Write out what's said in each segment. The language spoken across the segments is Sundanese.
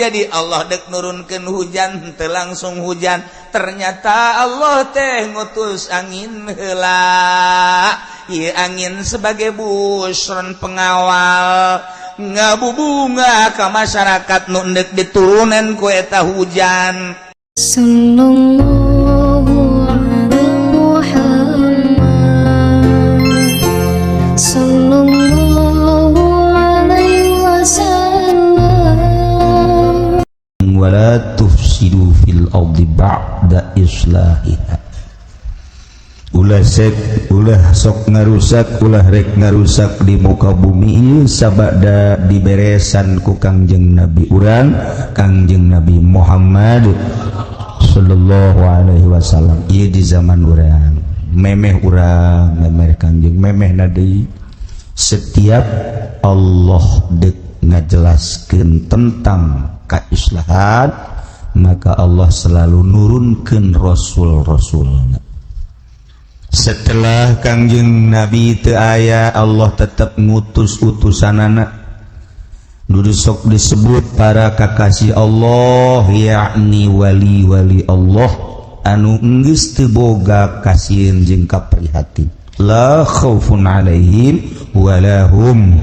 Jadi Allah dek nurunkeun hujan teu langsung hujan, ternyata Allah teh ngutus angin heula. Ieu angin sebagai busron, pengawal, ngabubunga ka masyarakat nu endek diturunan ku eta hujan. Sallallahu ala Muhammad, Sallallahu alaihi wasallam. Wala tufsidu fil ardi ba'da islahiha. Ulah sek, ulah sok ngarusak, ulah rek ngarusak di muka bumi ieu sabada diberesan ku Kangjeng Nabi urang, Kangjeng Nabi Muhammad sallallahu alaihi wasallam. Ieu di zaman urang, memeh urang, memeh Kangjeng, memeh deui. Setiap Allah dek ngajelaskeun tentang keislahan, maka Allah selalu nurunkan rasul-rasul. Setelah Kangjeng Nabi teu aya, Allah tetap ngutus utusanana nu sok disebut para kakasih Allah, yakni wali-wali Allah anu geus teu boga kasieun jeung kaprihatin, la khaufun alaihim wala hum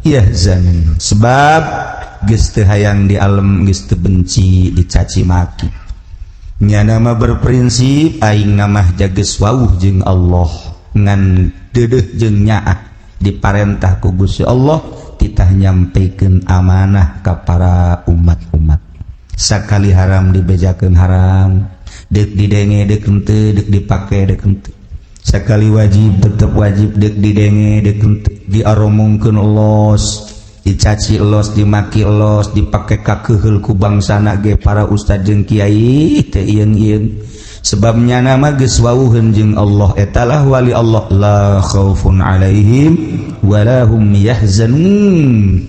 yahzanun, sebab geus teu hayang di alam, geus teu benci dicaci maki. Nyana mah berprinsip, aing mah jages wawuh jeung Allah, ngan deudeuh jeung nyaah diparentah ku Gusti Allah, titah nyampaikan amanah ka para umat-umat. Sakali haram dibejakeun haram, deuk didenge deuk henteu, deuk dipake deuk henteu. Sakali wajib tetep wajib, deuk didenge deuk henteu. Diaromongkeun los, dicaci los, dimaki los, dipake kakeheul ku bangsana ge para ustad jeung kiai teu ieung-ieung, sebabnya nama geus wawuheun jeung Allah. Etalah wali Allah, la khaufun alaihim wala hum yahzanun.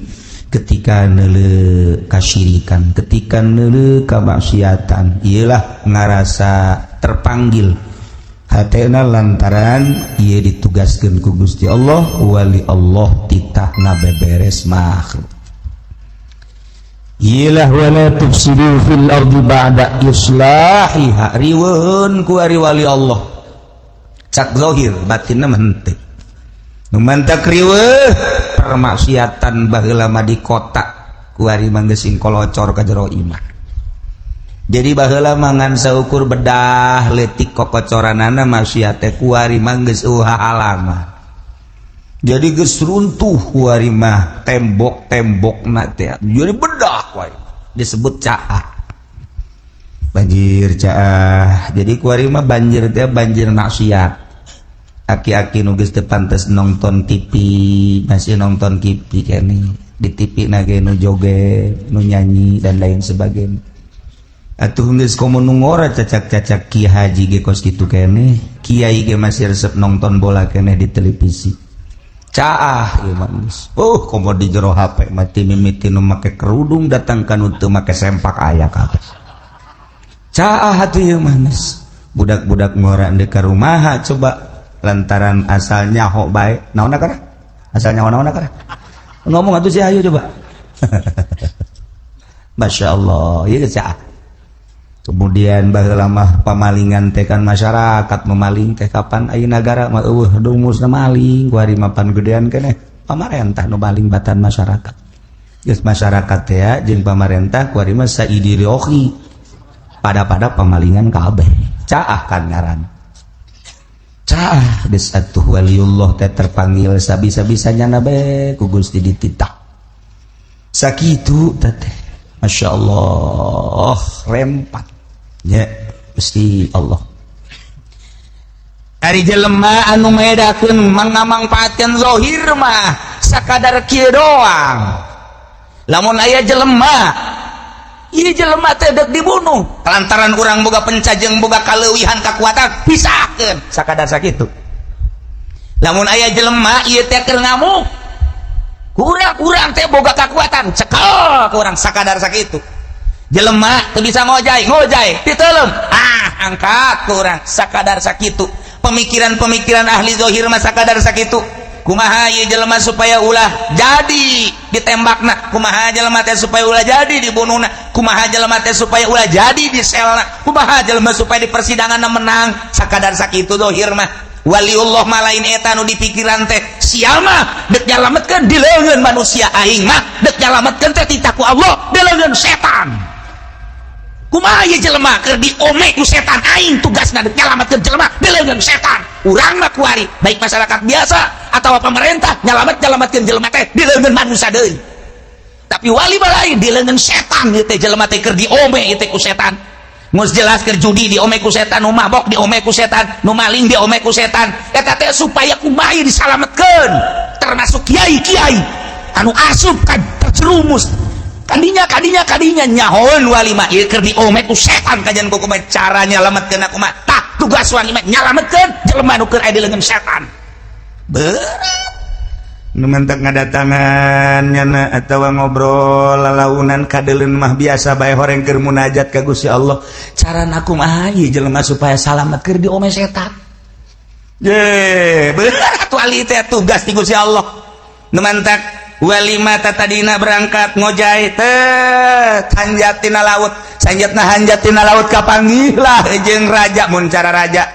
Ketika neuleu kasyirikan, ketika neuleu kamaksiatan, iyalah ngarasa terpanggil hatena lantaran ieu ditugaskeun ku Gusti Allah. Wali Allah titah ngabeberes makhluk. Iyalah, wala tufsidu fil ardi ba'da islahiha. Riweun ku ari wali Allah cak zahir, batinna mah henteu. Nu mantak riweuh permaksiatan baheula mah di kota, kuari mah geus kolocor ka jero imah. Jadi baheula mah ngan saukur bedah leutik kokocoranana maksiat teh, kuari mah geus eueuh halaman. Jadi geus runtuh kuari mah tembok-tembokna teh, jadi bedah wae disebut caah, banjir caah. Jadi kuari mah banjir teh banjir maksiat. Aki-aki nu geus teu pantes nonton TV masih nonton TV keneh, di TV na ge nu joget, nu nyanyi, dan lain sebagainya. Atuh geus komo nu ngora, cacak-cacak ki haji ge kos kitu keneh, kiai ge masih resep nonton bola keneh di televisi. Caah ieu mah geus. Oh, komo di jero HP mati mimiti nu make kerudung datang ka nu teu make sempak aya kabeh. Caah atuh ieu mah geus. Budak-budak ngora deuk ka rumaha coba, lantaran asal nyaho bae naon kana, asal nyaho naon kana, ngomong atuh si ayo coba. Masya Allah, ieu caah. Kemudian baheula mah pamalingan teh kan masyarakat memaling teh, kapan aya nagara mah eueuh dumusna maling. Kuari mapan gedean keneh pamarentah nu maling batan masyarakat. Geus masyarakat teh jeung pamarentah kuari mah saidiriokhi pada-pada pamalingan kabeh. Caah kan ngaran caah. Geus atuh waliullah teh terpanggil sabisa-bisanya nabe ku Gusti dititah sakitu teh. Masya Allah, rempat ya Gusti Allah. Ari jelema anu medakeun mangamangpaatkeun zahir mah sakadar kieu doang. Lamun aya jelema, ieu jelema teh deuk dibunuh lantaran urang boga pencajeng, boga kaleuwihan kakuatan, pisahkeun sakadar sakitu. Lamun aya jelema ieu teh keur ngamuk, kurang urang teh boga kakuatan, cekel ku urang, sakadar sakitu. Jelema teu bisa ngojay, ngojay diteulem, ah, angkat ku urang, sakadar sakitu. Pemikiran-pemikiran ahli zahir mah sakadar sakitu. Kumaha ieu jelema supaya ulah jadi ditembakna, kumaha jelema teh supaya ulah jadi dibunuhna, kumaha jelema teh supaya ulah jadi diselna, kumaha jelema supaya di persidangan menang. Sakadar sakitu dohir mah. Waliullah mah lain eta nu dipikiran teh. Sia mah dek nyalametkeun di leungeun manusia, aing mah dek nyalametkeun teh titah ku Allah di leungeun setan. Kumaha ieu jelema keur diome ku setan, aing tugasna dek nyalametkeun jelema di leungeun setan. Urang mah kuari, baik masyarakat biasa atau pemerintah, nyalametkeun jelema teh di leungeun manusia deui. Tapi wali mah lain, di leungeun setan ieu teh. Jelema teh keur diome ieu teh ku setan. Geus jelas keur judi diome ku setan, nu mabok diome ku setan, nu maling diome ku setan. Eta teh supaya kumaha disalametkeun, termasuk kiai-kiai anu asup ka terjerumus kadinya kadinya kadinya. Nyahoeun wali mah ieu keur diome ku setan, kajian ku kumaha cara nyalametkeun kumaha. Tah, tugas wali mah nyalametkeun jelema nu keur aya di leungeun setan. Berat nu mentek ngadatangan nyana atawa ngobrol lalaunan kadeuleun mah biasa bae, horeng keur munajat ka Gusti Allah, carana kumaha ieu jelema supaya salamet keur diome setan. Ye, berat wali teh, tugas ti Gusti Allah. Nu mantak wali mah tadina berangkat ngojay teh hanjat tina laut, sanjatna hanjat tina laut, kapanggih lah jeung raja. Mun cara raja,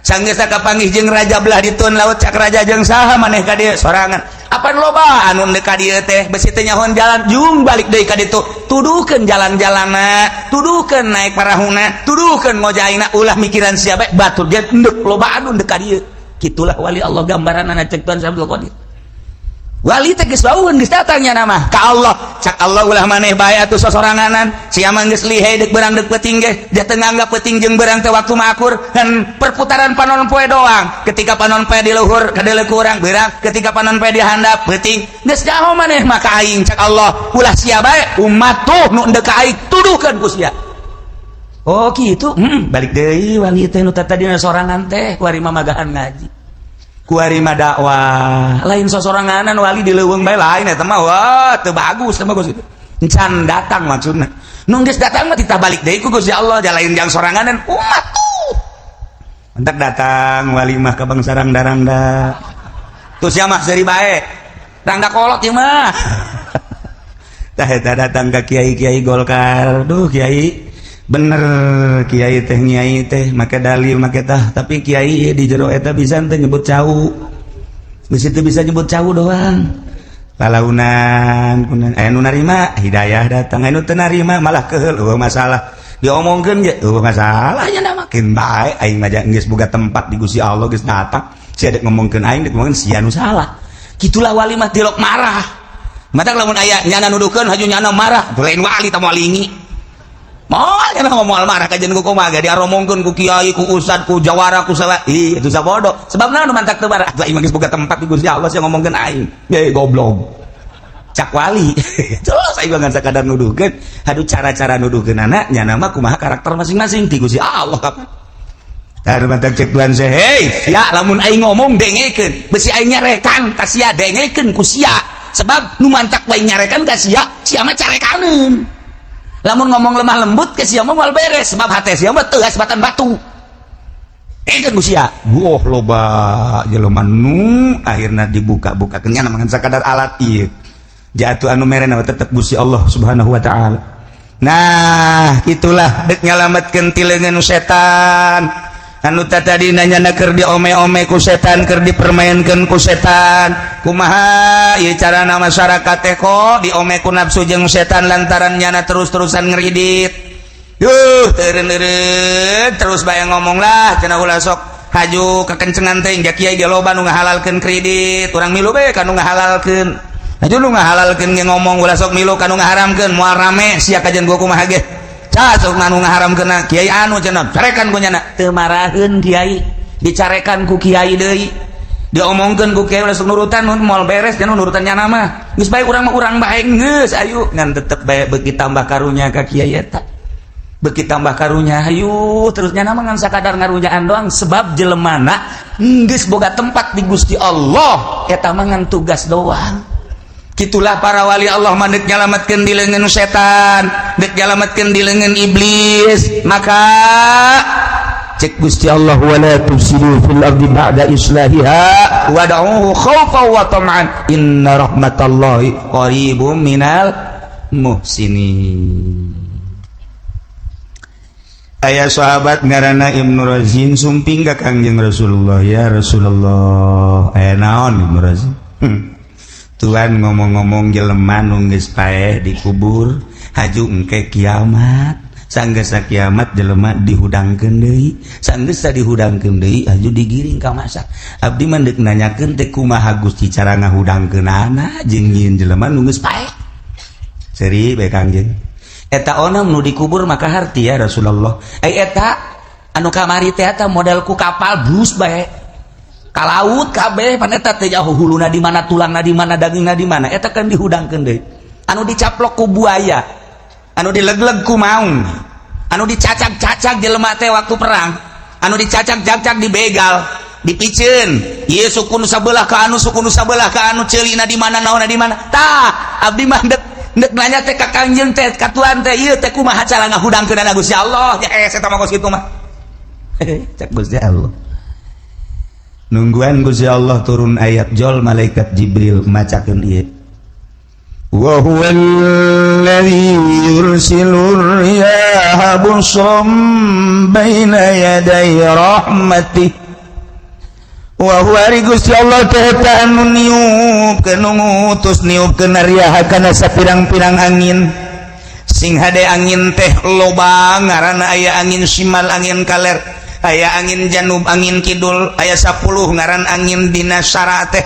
sanggeus kapanggih jeung raja belah ditun laut, cak raja, "Jeung saha maneh ka dieu?" "Sorangan." "Apan loba anu deuk ka dieu teh?" Besi teh nyahoan jalan, jung balik deui ka ditu. Tuduhkeun jalan-jalanna, tuduhkeun naik parahuna, tuduhkeun ngojaina, ulah mikiran sia bae, batur ge endek loba anu deuk ka dieu. Kitulah wali Allah gambaranna cek Tuan Abdul Qadir. Wali teh geus baueun, geus datangnya nama ka Allah. Cak Allah, "Ulah maneh bae atuh sosoranganan, sia mah geus lihai deuk beurang deuk peuting ge." Dia teu nganggap peuting jeung beurang teh waktu mah akur dan perputaran panon poe doang. Ketika panon poe di luhur kadeuleu ku urang beurang, ketika panon poe di handap peuting. "Geus nyaho maneh mah ka aing," cak Allah. "Ulah sia bae, umat tuh nu endek ka aing tuduhkeun ku sia." Oh gitu. Balik deui wali teh nu tadina sorangan teh, kuari mah magahan ngaji, kuari mah dakwah, lain sosoranganan. Wali di leuweung bae lain eta mah. Wah, teu bagus, teu bagus itu. Encan datang maksudna. Nu geus datang mah titah balik deui ku Gusti Allah, lain jang soranganan, umat tuh. Entak datang wali mah ka bangsa rangda-rangda. Tuh sia mah seuri bae. Rangda kolot ieu mah. Tah, eta datang ka kiai-kiai Golkar. Duh kiai, bener kiai teh, nyai teh make dalil make tah, tapi kiai di jero eta bisa teh nyebut cau, di situ bisa nyebut cau doang. Lalaunan kunan aya nu narima hidayah datang, aya nu teu narima malah keheul, eueuh masalah diomongkeun ge eueuh masalah nya. Makin bae aing mah geus boga tempat di Gusti Allah, geus datang sia dek ngomongkeun aing, dek ngomongkeun sia nu salah. Kitulah wali mah, tilok marah. Matak lamun aya nyana nuduhkeun haju nyana marah, lain wali tah, moal. Moal nya ngomong marah kajian ku kumaha ge diaromongkeun ku kiai, ku ustad, ku jawara, ku salah. Ih, itu sabodo. Sebab naon mantak teu marah? Atuh aing mah geus boga tempat di Gusti Allah, sia ngomongkeun aing. Ye goblok. Cak wali. Terus aing mah ngan sakadar nuduhkeun. Aduh, cara-cara nuduhkeun anak nya mah kumaha karakter masing-masing di Gusti Allah kapan. Tah, mantak cek Tuhan saya, "Hei, ya lamun aing ngomong dengekeun, besi aing nyarekan ka sia, dengekeun ku sia." Sebab nu mantak wae nyarekan ka sia, sia mah carekaneun. Lamun ngomong lemah lembut ke sia mah moal beres, sebab hate sia mah teuas batan batu. Kan ku sia. Wah, loba jelema nu akhirna dibuka-buka kenyana mangan sakadar alat ieu. Jatuh anu merena tetep Gusti Allah Subhanahu wa taala. Nah, itulah dek nyalametkeun ti leungeun setan. Anu tadi nanya keur diome-ome ku setan, keur dipermainkeun ku setan. Kumaha ieu carana masyarakat teh kok diome ku nafsu jeung setan lantaran nyana terus-terusan ngeridit. Duh, teureun terus bae ngomong lah cenah, ulah sok haju kekencengan teh, ja kiai ge loba nu ngahalalkeun kredit, urang milu bae ka nu ngahalalkeun. Haju nu ngahalalkeun ge ngomong ulah sok milu ka nu ngaharamkeun, moal rame sia kajian gua kumaha ge. Cah sok anu ngaharamkeun kiai anu cenah, carekan ku nyana. Teu maraheun kiai, dicarekan ku kiai deui, diomongkeun ku kiai, ulah sok nurutan moal beres cenah nurutan nyana mah. Geus bae urang mah, urang bae geus ayu ngan tetep bae beuki tambah karunya ka kiai eta. Beuki tambah karunya, hayu terus nyana mah ngan sakadar ngarunyaan doang, sebab jelemana geus boga tempat di Gusti Allah, eta mah ngan tugas doang. Gitulah para wali Allah mah dek nyalametkeun di leungeun setan, dek nyalametkeun di leungeun iblis. Maka Cek Gusti Allah, wala tufsidu fil ardi ba'da islahiha wad'uhu khaufan wa tam'an inna rahmatallahi qaribum minal muhsinin. Aya sahabat ngaranna Ibnu Razin sumping ka Kangjeng Rasulullah, ya Rasulullah, aya naon Ibnu Razin? Tuan ngomong-ngomong jelema nu geus paeh dikubur haju engke kiamat, sanggeus kiamat jelema dihudangkeun deui, sanggeus dihudangkeun deui haju digiring ka masa. Abdi mah deuk nanyakeun teh kumaha Gusti cara ngahudangkeunana jeung nyieun jelema nu geus paeh. Seuri bae Kangjeng, eta onam nu dikubur maka harti ya Rasulullah. Ai eta anu kamari teh eta model ku kapal bus bae ka laut kabeh, pan eta teh jauh huluna di mana, tulangna di mana, dagingna di mana, eta kan dihudangkeun deui. Anu dicaplok ku buaya, anu dilegleg ku maung, anu dicacak-cacak jelema teh waktu perang, anu dicacak-cacak dibegal, dipiceun ieu suku nu sabelah ka anu suku nu sabelah ka anu, ceulina di mana, naonna di mana. Tah, abdi mah dek nanya teh ka Kangjeng teh, ka tuan teh, ieu teh kumaha cara ngahudangkeunana Gusti Allah? Ya eta mah kos kitu mah. Cek Gusti Allah, nungguan Gusti Allah turun ayat jol malaikat Jibril macakeun ieu, wa huwallazi yursilur riyaha busran baina yaday rahmatih. Wa huwa, ari Gusti Allah teh eta anu niupkeun, nu ngutus niupkeun riyaha kana sapirang-pirang angin. Sing hade angin teh loba ngaranna, aya angin simal, angin kaler, aya angin janub, angin kidul, aya 10 ngaran angin dina syara teh.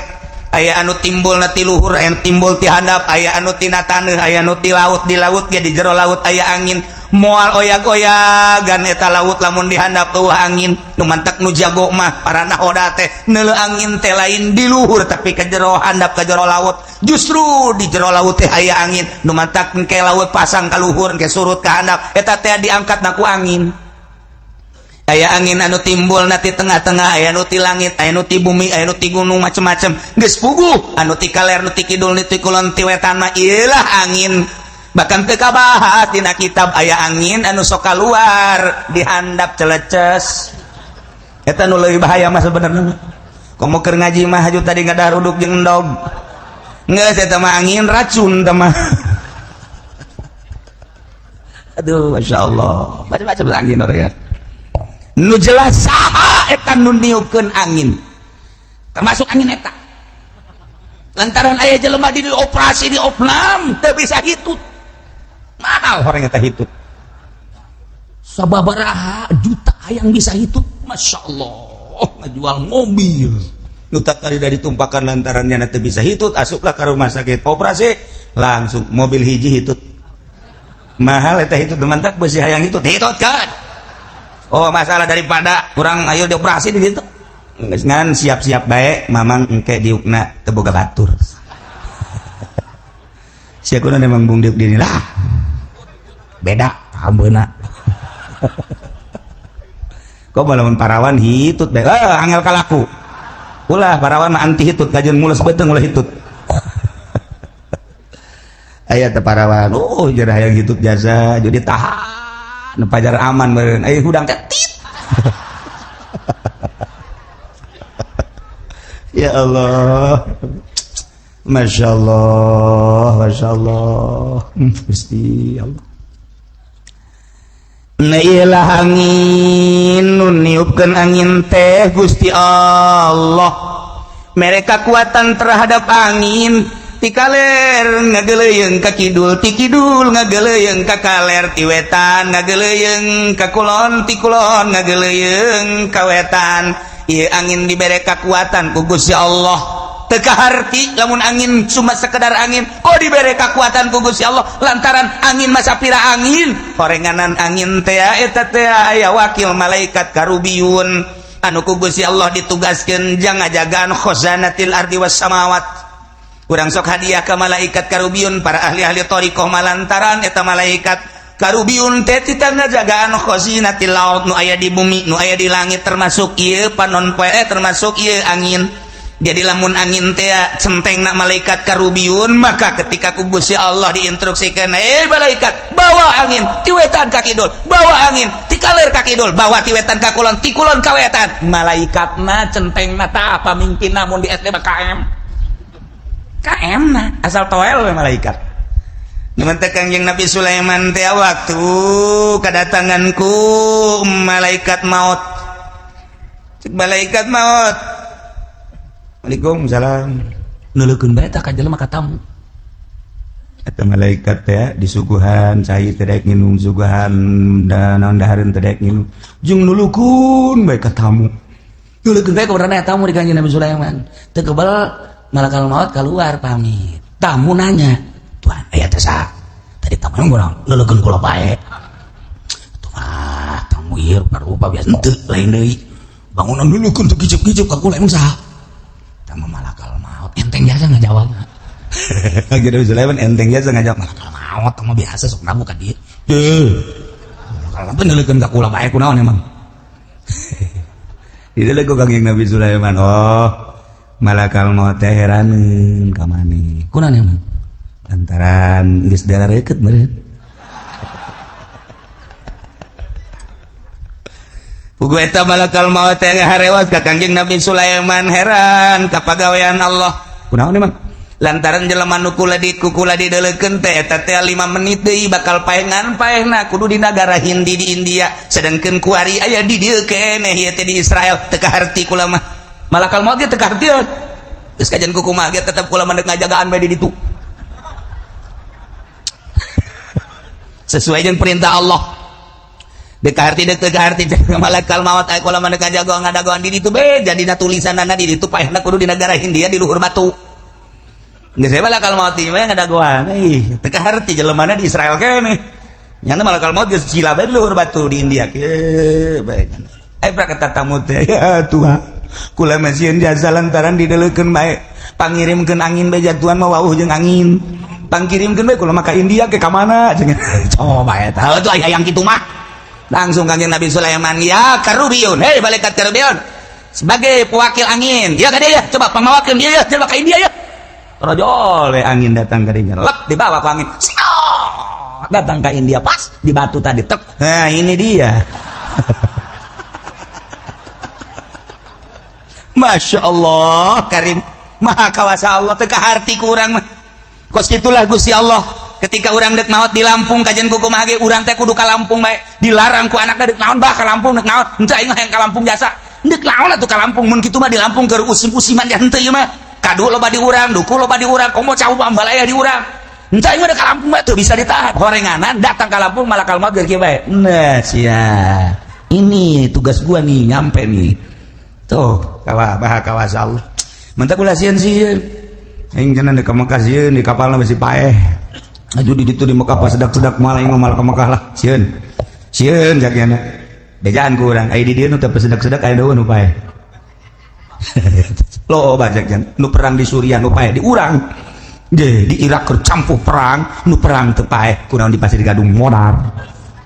Aya anu timbul na ti luhur, aya timbul ti handap, aya anu tina taneuh, aya anu ti laut, di laut ge di jero laut aya angin. Moal oyag-oyagan eta laut lamun di handap euweuh angin. Nu mantak nu jago mah para nahoda teh neuleu angin teh lain di luhur, tapi ke jero handap, ke jero laut. Justru di jero laut teh aya angin. Nu mantak engke laut pasang ka luhur, engke surut ka handap, eta teh diangkat na ku angin. Aya angin anu timbul na ti tengah-tengah, aya nu ti langit, aya nu ti bumi, aya nu ti gunung, macem-macem geus puguh, anu ti kaler, nu ti kidul, nu ti kulon, ti wetan mah ieulah angin. Bahkan teu kabahas dina kitab, aya angin anu sok kaluar dihandap celeces, eta nu leuwih bahaya mah sebenarnya. Komo keur ngaji mah, haju tadi ngadaruduk jeung endog, geus eta mah angin racun teh mah. Aduh, masya Allah, macam-macam angin orang ya. Nu jelas saha eta nu niupkeun angin, termasuk angin eta lantaran aya jelema di operasi, di opnam, teu bisa hitut. Mahal orang eta hitut, sababaraha juta yang bisa hitut. Masya Allah, ngajual mobil nu tadi dari tumpakan lantarannya teu bisa hitut. Asuplah ke rumah sakit, operasi, langsung mobil hiji hitut. Mahal eta hitut. Mantak besi hayang hitut, hitut kan. Oh, masalah daripada kurang, ayo dioperasi di situ. Ngan siap-siap baik, mamang engke diukna teu boga batur. Sia kuna memang bung diuk dini lah. Beda ambeuna. Kok lamun parawan hitut bae. Ah, angel kalaku. Ulah, parawan mah anti hitut, kajeun mules beuteung ulah hitut. Aya teh parawan, oh jadi hayang hitut jasa, jadi tahan pajar aman meureun. Aya hudang teh tit. Ya Allah. Masya Allah, Masya Allah. Gusti Allah. Nah, iyalah angin nu niupkeun angin teh Gusti Allah. Mereka kekuatan terhadap angin, ti kaler ngageleyeung ka kidul, ti kidul ngageleyeung ka kaler, ti wetan ngageleyeung ka kulon, ti kulon ngageleyeung ka wetan. Ieu angin dibere kekuatan ku Gusti Allah. Teu kaharti lamun angin cuma sekedar angin, kok dibere kekuatan ku Gusti Allah? Lantaran angin masa pira angin horenganan angin teh eta teh aya wakil malaikat karubiyun anu ku Gusti Allah ditugaskeun jang ngajagaan khazanatil ardi was samawat. Kurang sok hadiah ke malaikat karubiyun, para ahli-ahli thariqah, malantaran eta malaikat karubiyun teh tita ngajagaan khazinatil laut, nu aya di bumi, nu aya di langit, termasuk ieu panon poe, termasuk ieu angin. Jadi lamun angin teh centengna malaikat karubiyun, maka ketika ku Gusti Allah diinstruksikan, malaikat bawa angin ti wetan ka kidul, bawa angin ti kaler ka kidul, bawa ti wetan ka kulon, ti kulon ka wetan. Malaikatna centengna ta pamimpinna mun di SD mah KM. KM na asal toel we malaikat. Numun teh Kangjeng Nabi Sulaiman teh waktu kedatanganku malaikat maut. Cek malaikat maut. Waalaikumsalam. Neuleukeun bae tah ka jelema ka tamu. Eta malaikat teh disuguhan cai teh daek nginum, suguhan da naon dahareun teh daek nginum. Jeung nulukeun bae ka tamu. Neuleukeun bae kebenaran tamu di Kangjeng Nabi Sulaiman. Teu kebal malakal maut keluar pamit. Tamu nanya, "Tuhan, aya teh saha?" Tadi tamu ngurang, "Leulekeun kula bae." Tuh mah tamu ieu rupa-rupa biasa henteu lain deui. Bangunan leulekeun teu kicep-kicep ka kula emang saha? Tamu malakal maut enteng jasa ngajawab. Kangjeng Nabi Sulaiman enteng jasa ngajawab. Malakal maut mah biasa sok nabu ka dieu. Teu. Malakal maut leulekeun ka kula bae kunaon emang? Didelek ku Kangjeng Nabi Sulaiman, "Oh, malakal maut teh heraneun ka maneh." Kunaon emang? Lantaran geus darareukeut meureun. Pugu eta malakal maut teh ngaharewat ka Kangjeng Nabi Sulaiman heran ka pagawean Allah. Kunaon emang? Lantaran jelema nu kula di kukula dideulekeun teh eta teh 5 menit deui bakal paengan paehna kudu di nagara Hindi di India, sedangkeun kuari aya di dieu keneh ieu teh di Israel teu kaharti kula mah. Malakal maut ge teu kahartieun. Geus kajian kukumaha ge tetep kula mah deuk ngajagaan bae di ditu. Sesuai jeung perintah Allah. Deuk kaharti deuk teu kaharti malakal maut aya kula mah deuk ngajagoan ngadagoan di ditu be jadina tulisanana di ditu paehna kudu di nagara Hindia di luhur batu. Geus saya malakal maut ieu mah ngadagoan. Ih, teu kaharti jelemana di Israel keneh. Nyana malakal maut geus sila bae di luhur batu di India kieu bae. Aya pra tamu teh ya Tuhan. Kula mah sieun jasa lantaran dideulekeun bae. Pangirimkeun angin bae jatuhan mah wauh jeung angin. Pangkirimkeun bae kula mah ka India ke ka mana cenah. Coba eta tuh aya yang kitu mah. Langsung Kangjeng Nabi Sulaiman, "Ya Karubiyun, hei malaikat Karubiyun, sebagai pewakil angin, ya ka dieu ya, coba pangmawakeun ieu ya, coba ka India ya." Rojol we angin datang ka dinya. Lep dibawa ku angin. Siok, datang ke India pas di batu tadi tek. Nah, ini dia. Masya Allah, Karim, Maha Kawasa Allah, teu kaharti ku urang mah. Kos kitulah Gusti Allah. Ketika urang dek maot di Lampung kajian kukumaha ge urang teh kudu ka Lampung bae. Dilarang ku anakna dek naon bah ka Lampung dek naon. Henteu aing mah hayang ka Lampung jasa. Dek naon atuh ka Lampung mun kitu mah di Lampung keur usim-usiman ya henteu ieu mah. Kadu loba di urang, duku loba di urang, komo cau ambalaya di urang. Henteu aing mah dek ka Lampung bae teu bisa ditahan. Horenganan datang ka Lampung malakal maut geus kieu bae. Nah, sia. Ini tugas gua nih nyampe nih. Tuh, kawa maha kawasa Allah. Mentak ulah sieun-sieun. Aing cenah di Mekah sieun di kapalna besi paeh. Aju di ditu di Mekah pas sedak-sedak malah aing mah malah ka Mekah lah. Sieun. Sieun jagiana. Bejaan ku urang aya di dieu nu teu sedak-sedak aya deui nu paeh. Loba jagian nu perang di Suriah nu paeh di urang. Ge di Irak keur campuh perang nu perang teu paeh kunaon di Pasir Gadung modar.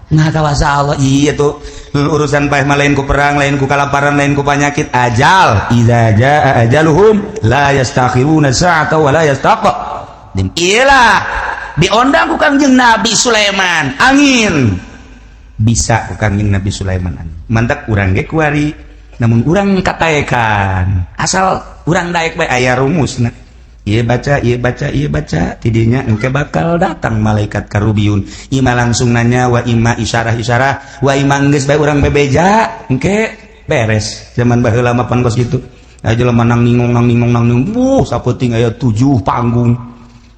Nah kawasa Allah iya tuh urusan paeh mah lain ku perang lain ku kalaparan lain ku penyakit ajal idza jaa ajaluhum la yastakhiruna sa'ata wa la yastaqdim. Iyalah diondang ku Kangjeng Nabi Sulaiman angin bisa ku Kangjeng Nabi Sulaiman angin mantak urang ge kuari namun urang kataekan asal urang daek bae aya rumusna. Ieu baca, ieu baca, ieu baca tidinya engke bakal datang malaikat karubiyun. Ima langsung nanya wa ima isyarah-isyarah wa ima geus bae urang bebeja engke beres. Zaman baheula mah pan kos kitu. Aya jelema nang ningong nang ningong nang ningong, sapenting aya 7 panggung.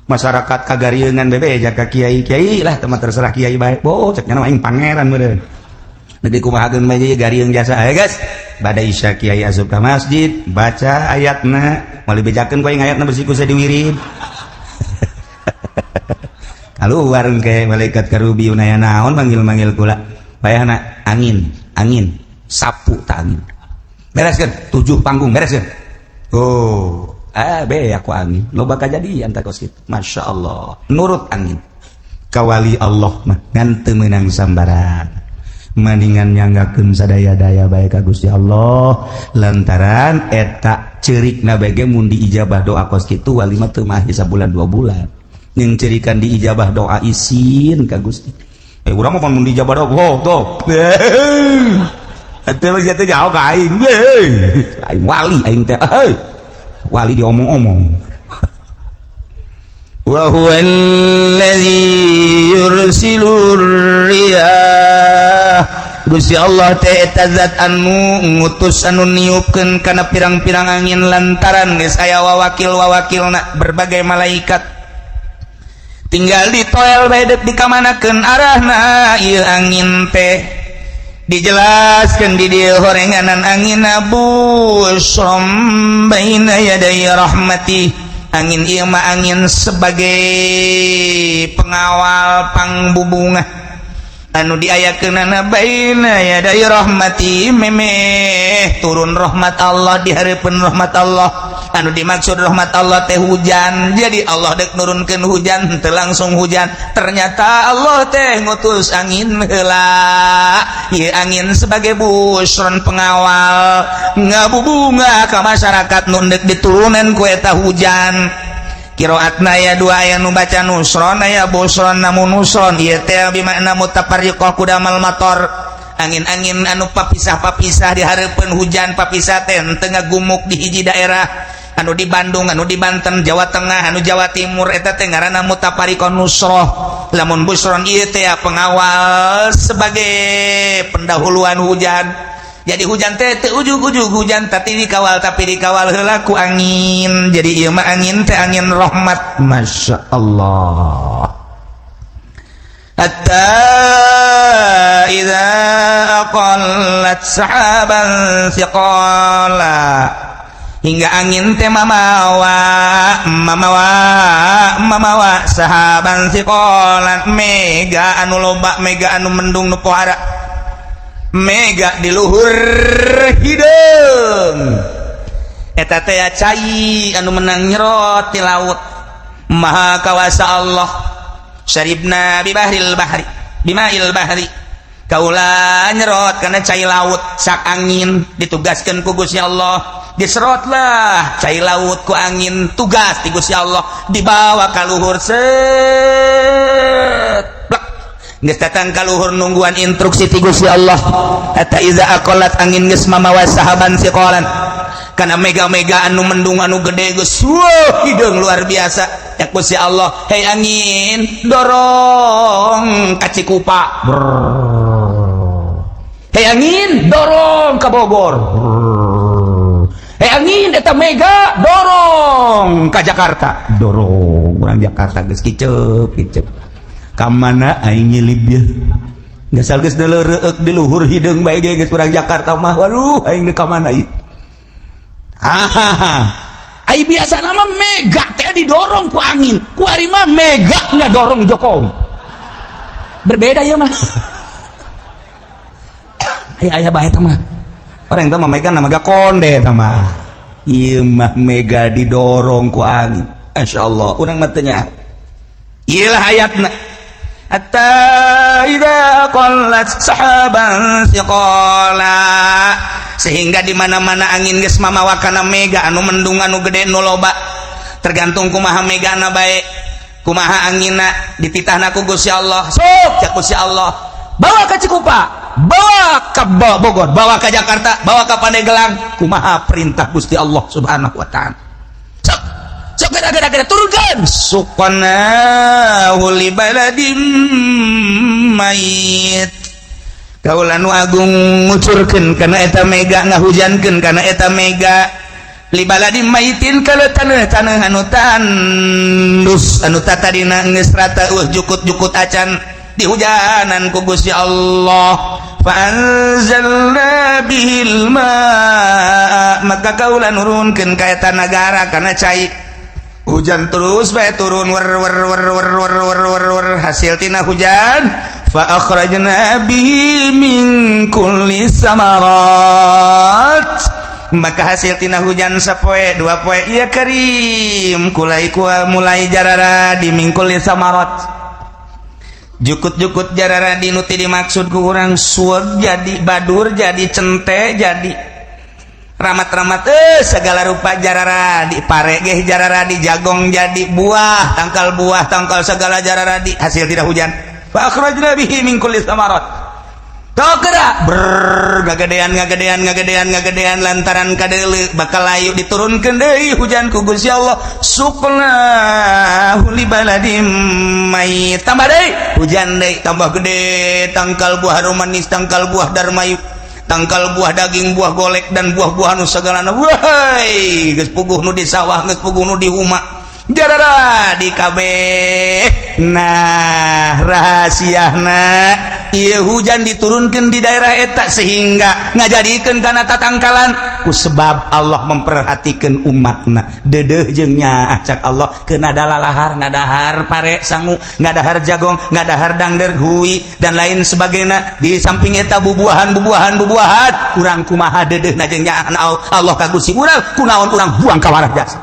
Masyarakat kagarieunan bebeja ka kiai-kiai lah teman terserah kiai bae. Boh cek nya aing pangeran meureun. Nepi kumahakeun bae garieung jasa. Ayo guys, bada isya kiai asup ka masjid, baca ayatna, moal dibejakeun ku aing ayatna besi ku diwirid. Keluar engke malaikat karubi aya naon manggil-manggil kula. Bayahna angin, angin, sapu ta angin. Bereskeun 7 panggung bereskeun. Oh, be aku angin. Loba kajadian ta kos kitu. Masya Allah, nurut angin. Kawali Allah mah ngan teu meunang sambaran. Maningan nyanggakeun sadaya-daya bae ka Gusti Allah lantaran eta ceurikna bae ge mun diijabah doa kos kitu wali mah teu mahi sabulan 2 bulan. Jeung cerikan diijabah doa isin ka Gusti. Urang mah mun di Jawa, oh tuh. Atuh mah teh jauh ka aing. Aing wali, aing teh. Wali diomong-omong. Wa huwa allazi yursilur riyah. Gusti Allah teh eta zat anu ngutus, anu niupkeun kana pirang-pirang angin, lantaran geus aya wawakil-wawakilna berbagai malaikat, tinggal ditoel bae dek dikamanakeun arahna ieu angin teh. Dijelaskan di dieu horenganan angin busyron baina yaday rahmati. Angin ieu mah angin sebagai pengawal pangbubungah anu diayakeunana baina yaday rahmati, memeh turun rahmat Allah, di hareupeun rahmat Allah. Anu dimaksud rahmat Allah teh hujan. Jadi Allah dek nurunkeun hujan teu langsung hujan, ternyata Allah teh ngutus angin heula. Ieu angin sebagai busron, pengawal, ngabubunga ka masyarakat nu deuk diturunan ku eta hujan. Kiroatna aya dua, aya nu baca nusron, aya busron. Namun nusron ieu teh bimakna mutafarriqah kudamal mator, angin-angin anu papisah-papisah di hareupeun hujan. Papisah teh teu ngagumuk di hiji daerah, anu di Bandung, anu di Banten, Jawa Tengah, anu Jawa Timur, eta teh ngaranna mutafariqah nusroh. Lamun busron ieu teh pengawal sebagai pendahuluan hujan. Jadi hujan teh teu ujug-ujug hujan, tapi dikawal, tapi dikawal heula ku angin. Jadi ieu mah angin teh angin rahmat. Masya Allah. Hatta idza aqallat sahaban thiqala, hingga angin teh mamawa mamawa mamawa sahaban thiqalan, mega anu loba, mega anu mendung nu pohara, mega di luhur hideung. Eta teh cai anu menang nyerot di laut. Maha kawasa Allah. Syaribna bi bahril bahri bimail bahri, kaula nyerot karena cai laut. Sak angin ditugaskan ku Gusti Allah, diserotlah cai laut ku angin, tugas di Gusti Allah, dibawa ka luhur, set, plek, geus datang ka luhur, nungguan instruksi ti Gusti Allah. Hatta iza aqallat, angin geus mamawa sahaban siqalan kana mega-mega anu mendung anu gede, geus wah hideung luar biasa. Ya Gusti Allah, hei angin, dorong ka Cikupa. Hei angin, dorong ka Bogor. Hei angin, eta mega dorong ka Jakarta, dorong. Urang Jakarta geus kicep kicep, ka mana aing nyilib ye? Geus geus reueuk di luhur hideung bae ge geus urang Jakarta mah. Waduh, aing ka mana ieu? Hahaha. Ai biasa nama mega teh didorong ku angin, ku ari mah mega ngadorong Jokowi. Berbeda ya mah. Aya aya bae eta mah. Orang itu mah mega, nama mega konde eta mah. Ieu mah mega didorong ku angin. Insyaallah urang mah teu nya. Ieu lah ayatna. Hatta idza qallat sahaban thiqala, sehingga di mana-mana angin geus mamawa kana mega anu mendung anu gede nu loba, tergantung kumaha megana bae, kumaha anginna, dititahna ku Gusti Allah. Sok, cak Gusti Allah, bawa ke Cikupa, bawa ke Bogor, bawa ke Jakarta, bawa ke Pandeglang, kumaha perintah Gusti Allah Subhanahu wa taala. Sok sok, gerak gerak gerak, turunkan. Suqnahu li baladin mayit, kaula nu agung ngucurkeun kana eta mega, ngahujankeun kana eta mega, li baladin maitin, kalau tanah-tanah anu tandus, anu tatadina geus rata jukut-jukut acan, dihujanan ku Gusti Allah. Fa anzalna bihil ma, maka kaula nurunkeun ka eta nagara kana cai hujan. Terus bae turun, wer wer wer wer wer wer wer wer. Hasil tina hujan, fa akhrajna bihi min kulli samarat, maka hasil tina hujan sapoe dua poe iya karim kulai ku mulai jarara di min kulli samarat, jukut-jukut jarara di. Nu dimaksud ku urang suweg jadi, badur jadi, cente jadi, ramat-ramat, segala rupa jarara di, pare ge jarara di, jagong jadi, buah tangkal, buah tangkal, segala jarara di hasil tidak hujan. Fa akhrajna bihi min kulli samarat. Tokera ber ngagedean ngagedean ngagedean ngagedean lantaran kadeuleu bakal layu diturunkeun deui hujan ku Gusti Allah. Suqnahu li baladim mayit, tambah deui hujan deui, tambah gede tangkal buah harum manis, tangkal buah darmayu, tangkal buah daging, buah golek, dan buah-buahan nu sagalana. Woi, geus puguh nu di sawah, geus puguh nu di huma, jarara di kabeh. Nah, rahasiana ieu hujan diturunkan di daerah eta sehingga ngajadikeun kana tatangkalan ku sebab Allah memperhatikan umatna. Deudeuh jeung nyaah cak Allah keuna lalahar, ngadahar pare sangu, ngadahar jagong, ngadahar dangder hui, dan lain sebagainya. Di samping eta bubuahan bubuahan bubuahan, urang kumaha deudeuhna jeung nyaah Allah ka Gusti urang, kunaon urang buang ka warah jasa?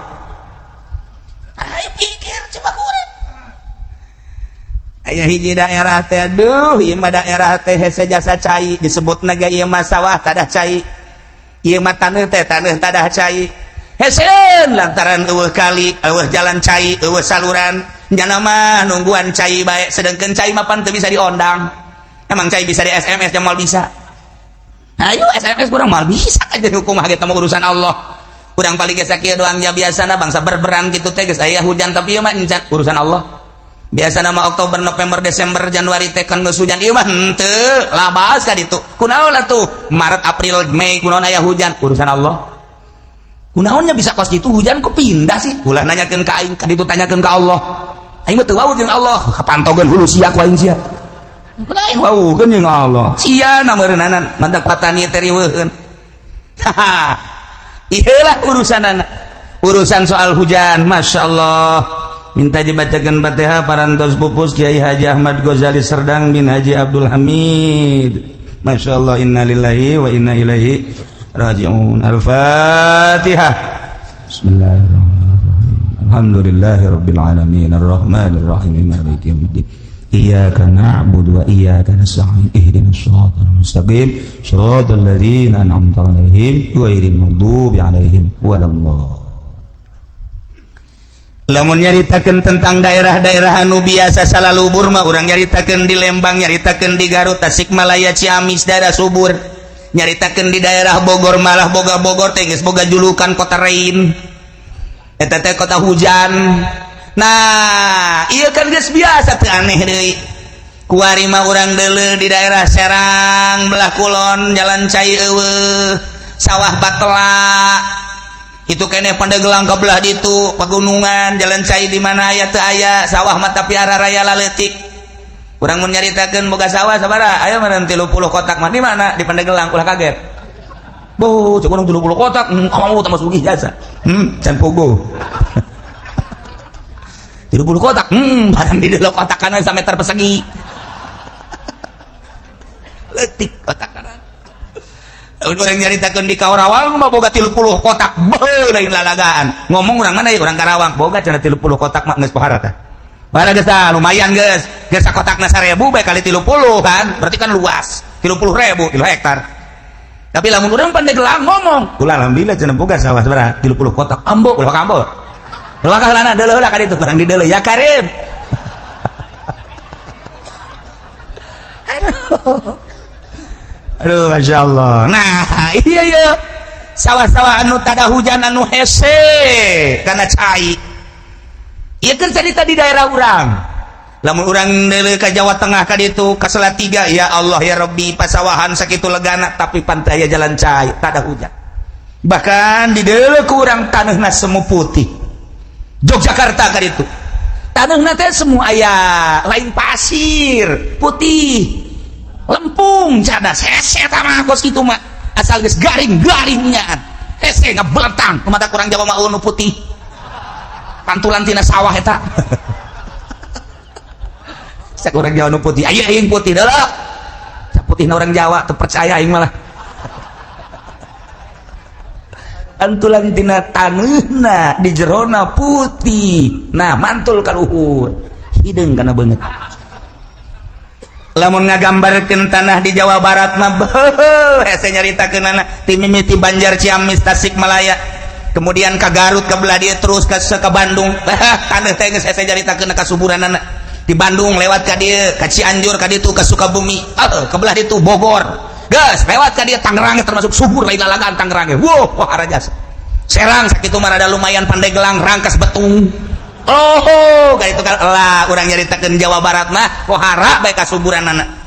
Ayo pikir coba kurang. Aya hiji daerah teh, aduh, ieu mah daerah teh hese jasa cai, disebut naga ieu mah sawah tadah cai. Ieu mah taneuh teh taneuh tadah cai. Heseun lantaran eueuh kali, eueuh jalan cai, eueuh saluran. Nyana mah nungguan cai bae, sedangkan cai mah pan teu bisa diondang. Emang cai bisa di SMS moal bisa. Ayo SMS kurang moal bisa aja hukum kita mah urusan Allah. Urang paling geus sakieu doang ya, biasana bangsa berberan gitu teh geus aya hujan, tapi ieu mah encan, urusan Allah. Biasa nama Oktober, November, Desember, Januari teh kan geus hujan, ieu mah henteu, labas ka ditu. Kunaon atuh Maret, April, Mei kunaon aya hujan? Urusan Allah. Kunaonnya bisa kos gitu hujan kok pindah sih? Ulah nanyakeun ka aing, ka ditu tanyakeun ka Allah. Aing mah teu wawuh jeung Allah, kapantogeun hulu sia ku aing sia. Ulah aing wawuhkeun jeung Allah. Sia na meureunana mantak patani teh riweuheun. Haha. Iyalah urusan anak, urusan soal hujan. Masya Allah. Minta dibacakan Fatihah parantos pupus Kiai Haji Ahmad Ghazali Serdang bin Haji Abdul Hamid. Masya Allah, innalillahi wa inna ilaihi raji'un. Al-Fatihah. Bismillahirrahmanirrahim. Alhamdulillahirabbil alamin arrahmanirrahim maliki yaumiddin. Iyyaka na'budu wa iyyaka nasta'in ihdinas siratal mustaqim siratal ladzina an'amta 'alaihim ghairil maghdubi 'alaihim waladdallin. Lamun nyaritakeun tentang daerah-daerah anu biasa salalubur mah, urang nyaritakeun di Lembang, nyaritakeun di Garut, Tasikmalaya, Ciamis, daerah subur. Nyaritakeun di daerah Bogor, malah boga Bogor teh geus boga julukan kota rain. Eta teh kota hujan. Nah, iya kan geus biasa, teu aneh deui. Kuari mah urang deuleu di daerah Serang belah kulon, jalan cai eueuh, sawah batela. Itu keneh Pandeglang ke belah ditu, pegunungan, jalan cai di mana aya teu aya, sawah mah tapi raya laleutik. Urang mun nyaritakeun boga sawah sabaraha? Aya meureun 30 kotak mah di mana? Di Pandeglang, ulah kaget. Boh, cek urang 30 kotak, kamu tambah sugih jasa. Can pogo. 30 kotak, barang di dalam kotak kanan sampai meter persegi. Letik kotak kanan. Urang nyaritakeun di Karawang mah boga 30 kotak, beuh lain lalagaan. Ngomong urang mana ya, urang Karawang, boga cenah 30 kotak mah geus pohara tah. Pohara geus tah, lumayan geus. Geus sakotakna 1000 bae kali 30 kan, berarti kan luas. 30.000, 3 hektar. Tapi lamun urang Pandeglang ngomong, kula alhamdulillah cenah boga sawah sabaraha? 30 kotak. Ambo, ulah ka ambo. Ulah ka heulana deuleu heula ka ditu, barang dideuleu ya Karim. Aduh. Aduh, Masya Allah. Nah, iya iya. Sawah-sawah anu tada hujan anu hese karena cai. Iya kan cerita di daerah urang. Lamun urang deuleu ka Jawa Tengah ka ditu ka Salatiga, ya Allah ya Rabbi, pasawahan sakitu legana tapi pantai aya jalan cai, tada hujan. Bahkan di deuleu ku urang taneuhna semu putih. Yogyakarta ka ditu. Taneuhna teh semua aya lain pasir, putih. Lempung cadas hese eta mah kos kitu mah. Asal geus garing-garingnya. Hese ngabeletang, mata kurang Jawa mah nu putih. Pantulan tina sawah eta. Cek orang Jawa nu putih, aya aing putih deuleu. Putih orang Jawa teu percaya aing malah. Pantulan tina taneuhna di jerona putih. Nah, mantul ka luhur. Hideung kana beungeut. Lamun ngagambarkeun tanah di Jawa Barat mah beuh hese nyaritakeunana ti mimiti Banjar, Ciamis, Tasikmalaya, kemudian ka Garut, ka belah dieu terus ka Bandung. Taneuh teh geus hese nyaritakeun kasuburanana. Di Bandung lewat ka dieu, ka Cianjur, ka ditu ka Sukabumi, ke belah ditu Bogor. Geus lewat ka dieu Tangerang termasuk subur lain lalagan Tangerang. Wow, wah jasa. Serang sakitu mah rada lumayan Pandeglang, Rangkas Betung. Oh, ka itu kan lah urang nyaritakeun Jawa Barat mah pohara bae kasuburanana.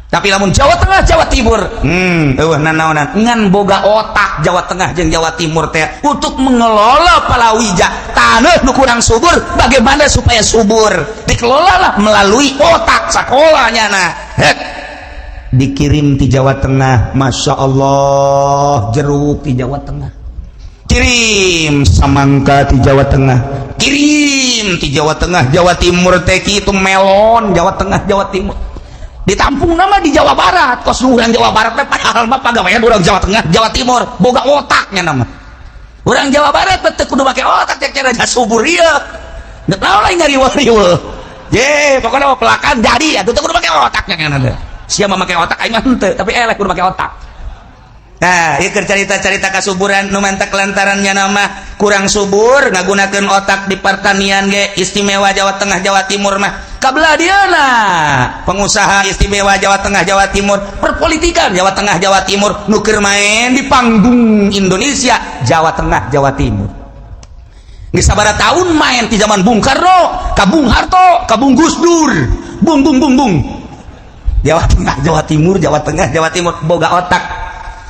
Tapi lamun Jawa Tengah, Jawa Timur, eueuh nanaonan ngan boga otak Jawa Tengah jeung Jawa Timur teh untuk mengelola palawija tanah nu kurang subur, bagaimana supaya subur? Dikelola lah melalui otak sekolahnya nah. Hek. Dikirim di Jawa Tengah, Masya Allah, jeruk di Jawa Tengah. Kirim samangka di Jawa Tengah, kirim di Jawa Tengah, Jawa Timur teh itu melon Jawa Tengah, Jawa Timur. Ditampung nama di Jawa Barat, kos urang Jawa Barat teh padahal mah pagawean urang Jawa Tengah, Jawa Timur, boga otaknya nama. Urang Jawa Barat teh kudu make otak cek cara subur ieu. Geus naon lain ngariweuh-riweuh. Ye, pokoknya mah pelakan jadi atuh teu kudu make otaknya kan ada. Sia mah make otak aing mah henteu, tapi eleh kudu make otak. Nah, ieu keur carita-carita kasuburan nu mantak lantarannya nama kurang subur ngagunakeun otak di pertanian ge istimewa Jawa Tengah Jawa Timur mah. Kabelah dieuna pengusaha istimewa Jawa Tengah Jawa Timur, perpolitikan Jawa Tengah Jawa Timur nu keur main di panggung Indonesia Jawa Tengah Jawa Timur. Geus sabaraha tahun main di zaman Bung Karno, ka Bung Harto, ka Bung Gus Dur. Bung bung bung bung. Jawa Tengah Jawa Timur, Jawa Tengah Jawa Timur boga otak.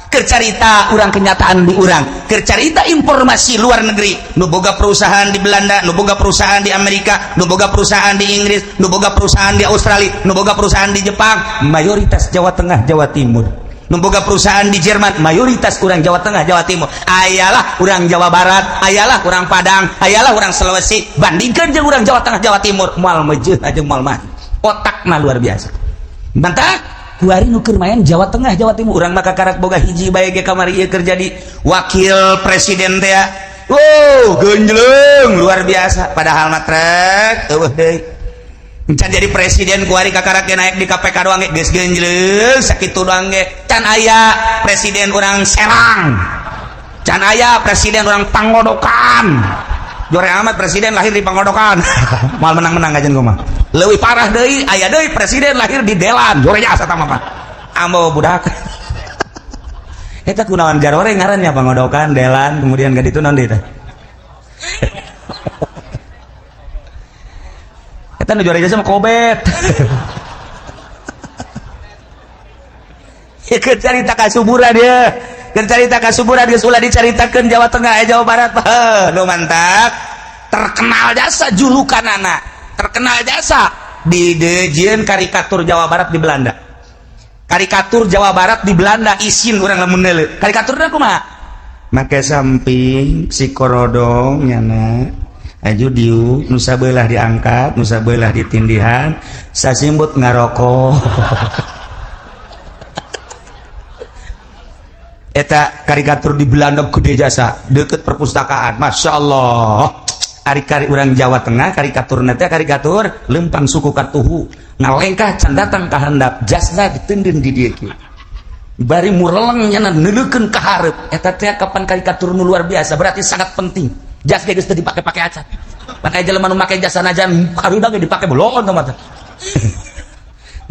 Kercarita urang kenyataan di urang, kercarita informasi luar negeri nu boga perusahaan di Belanda, nu boga perusahaan di Amerika, nu boga perusahaan di Inggris, nu boga perusahaan di Australia, nu boga perusahaan di Jepang, mayoritas Jawa Tengah Jawa Timur. Nu boga perusahaan di Jerman, mayoritas urang Jawa Tengah Jawa Timur. Ayalah urang Jawa Barat, ayalah urang Padang, ayalah urang Sulawesi, bandingkan jeung urang Jawa Tengah Jawa Timur, moal mejeuh aja moal mah. Otakna luar biasa. Mantap. Kuari nu keur main Jawa Tengah Jawa Timur, urang mah kakarak boga hiji bae ge kamari ieu keur jadi wakil presiden teh. Wow, genjleng luar biasa, padahal mah trek eueuh deui. Can jadi presiden kuari kakarak ge naik di KPK doang ge geus genjleng sakitu doang ge. Can aya presiden urang Serang. Can aya presiden urang Pangodokan. Jore amat presiden lahir di Pangodokan. Moal menang-menang kajian gua mah. Leuwih parah deui, aya deui presiden lahir di Delan. Jore jasa tah mah. Ambo budak. Eta kunaon jarore ngarannya Pangodokan, Delan, kemudian gak ditu naon deui teh. Eta nu jore jasa mah kobet. Ya keur carita kasuburan ya. Keur carita kasuburan geus ulah dicaritakeun Jawa Tengah Jawa Barat. Heuh, nu mantap. Terkenal jasa julukanana. Terkenal jasa di dijieun karikatur Jawa Barat di Belanda. Karikatur Jawa Barat di Belanda isin urang lamun neuleuh. Karikaturna kumaha? Make samping si korodong nyana aju diu nu sabelah diangkat, nu sabelah ditindihan, sasimbut ngarokok. Eta karikatur di Belanda gede jasa deket perpustakaan, Masya Allah. Ari-kari urang Jawa Tengah karikatur teh karikatur lempang suku kartuhu ngalengkah can datang ka handap jasna diteundeun di dieu kieu bari mureleng nyana neuleukeun ka hareup. Eta teh kapan karikatur nu luar biasa, berarti sangat penting. Jas ge geus teu dipake-pake acan, pan aya jelema nu make jas sanajan hareudang ge dipake beloon tah mah.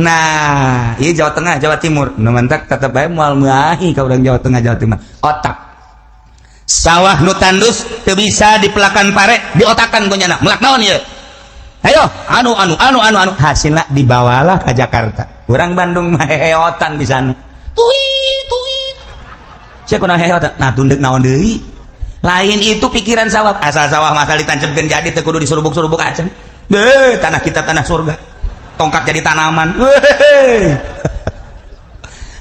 Nah, ieu Jawa Tengah, Jawa Timur. Nu mantak tetep bae moal meuahi ka urang Jawa Tengah, Jawa Timur. Otak. Sawah nu tandus teu bisa dipelakan pare, diotakan ku nyana. Melak naon ieu? Ayo, anu anu anu anu anu hasilna dibawalah ke Jakarta. Urang Bandung mah heheotan di sana. Tui tui. Sia kunaon heheotan? Nah, tunduk naon deui? Lain itu pikiran sawah. Asal sawah masal ditancepkeun jadi teu kudu disurubuk-surubuk acan. Deh, tanah kita tanah surga. Tongkat jadi tanaman. Weh.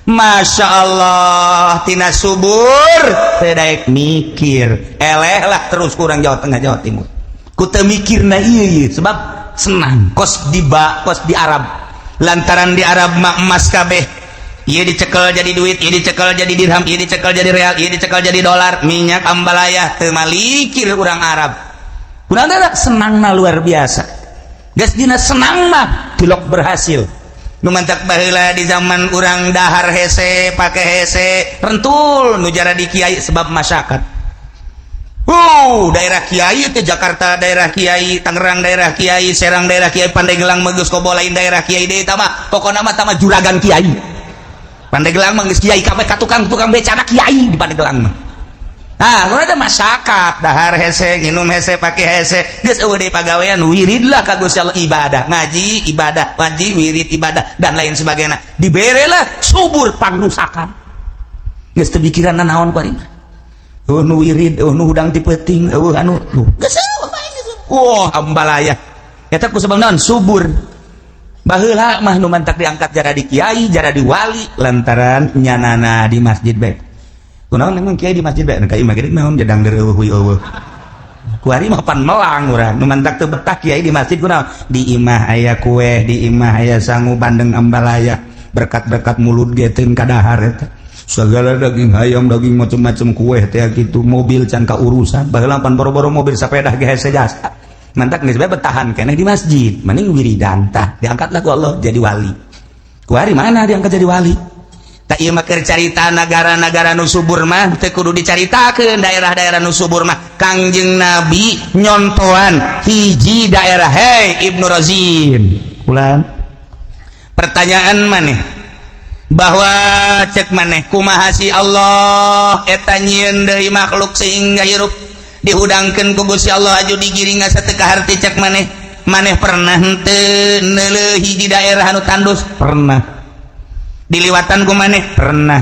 Masya Allah, tina subur teu daek mikir. Eleh lah terus kurang Jawa Tengah Jawa Timur. Ku teu mikirna ieu ieu sebab senang kos di ba kos di Arab. Lantaran di Arab mah emas kabeh. Ieu dicekel jadi duit, ieu dicekel jadi dirham, ieu dicekel jadi real, ieu dicekel jadi dolar, minyak ambalaya teu malikir urang Arab. Kunaon teh senangna luar biasa. Geus dina senang mah tilok berhasil. Nu mantak baheula di zaman urang dahar hese pake hese rentul nu jara di kiai sebab masyarakat. Daerah Kyai ke Jakarta, daerah Kyai Tangerang, daerah Kyai Serang, daerah Kyai Pandeglang mah geus kobo lain daerah Kyai deui tama. Pokona mah tama juragan Kyai Pandeglang mah geus Kyai kabeh, ka tukang-tukang becana Kyai di Pandeglang mah. Nah, lu ada masyarakat dahar hese, nginum hese, pake hese, geus euweuh deui pagawean, wiridlah ka Gusti Allah, ibadah, ngaji, ibadah, ngaji, wirid, ibadah dan lain sebagainya. Diberelah subur pangrusakan. Geus teu pikiran naon ku ari mah. Oh, nu wirid, oh, nu hudang ti peuting, euweuh anu geus euweuh bae geus. Wah, ambalaya. Eta ku sebab naon? Subur. Baheula mah nu mantak diangkat jara di kiai, jara di wali lantaran nyanana di masjid bae. Kunaon emang kiai di masjid bae? Ka imah gede naon jedang der euweuh euweuh. Kuari mah pan melang urang. Nu mantak teu betah kiai di masjid kunaon? Di imah aya kue, di imah aya sangu bandeng ambalaya. Berkat-berkat mulut ge teu kadahar eta. Segala daging ayam, daging macam-macam, kue teh gitu, mobil can kaurusan. Baheula pan boro-boro mobil, sepeda ge hese jasa. Mantak geus bae bertahan keneh di masjid, mending wiridan tah. Diangkatlah ku Allah jadi wali. Kuari mana diangkat jadi wali? Tak ieu mah keur carita negara-negara nu subur mah teu kudu dicaritakeun daerah-daerah nu subur mah. Kangjeng Nabi nyontoan hiji daerah. Hei Ibnu Razin, ulan pertanyaan maneh bahwa cek maneh kumaha si Allah eta nyieun deui makhluk sehingga hirup dihudangkeun ku Gusti Allah aju digiring asa teu kaharti cek maneh. Maneh pernah henteu neuleuh hiji daerah anu tandus? Pernah. Diliwatan ku maneh? Pernah.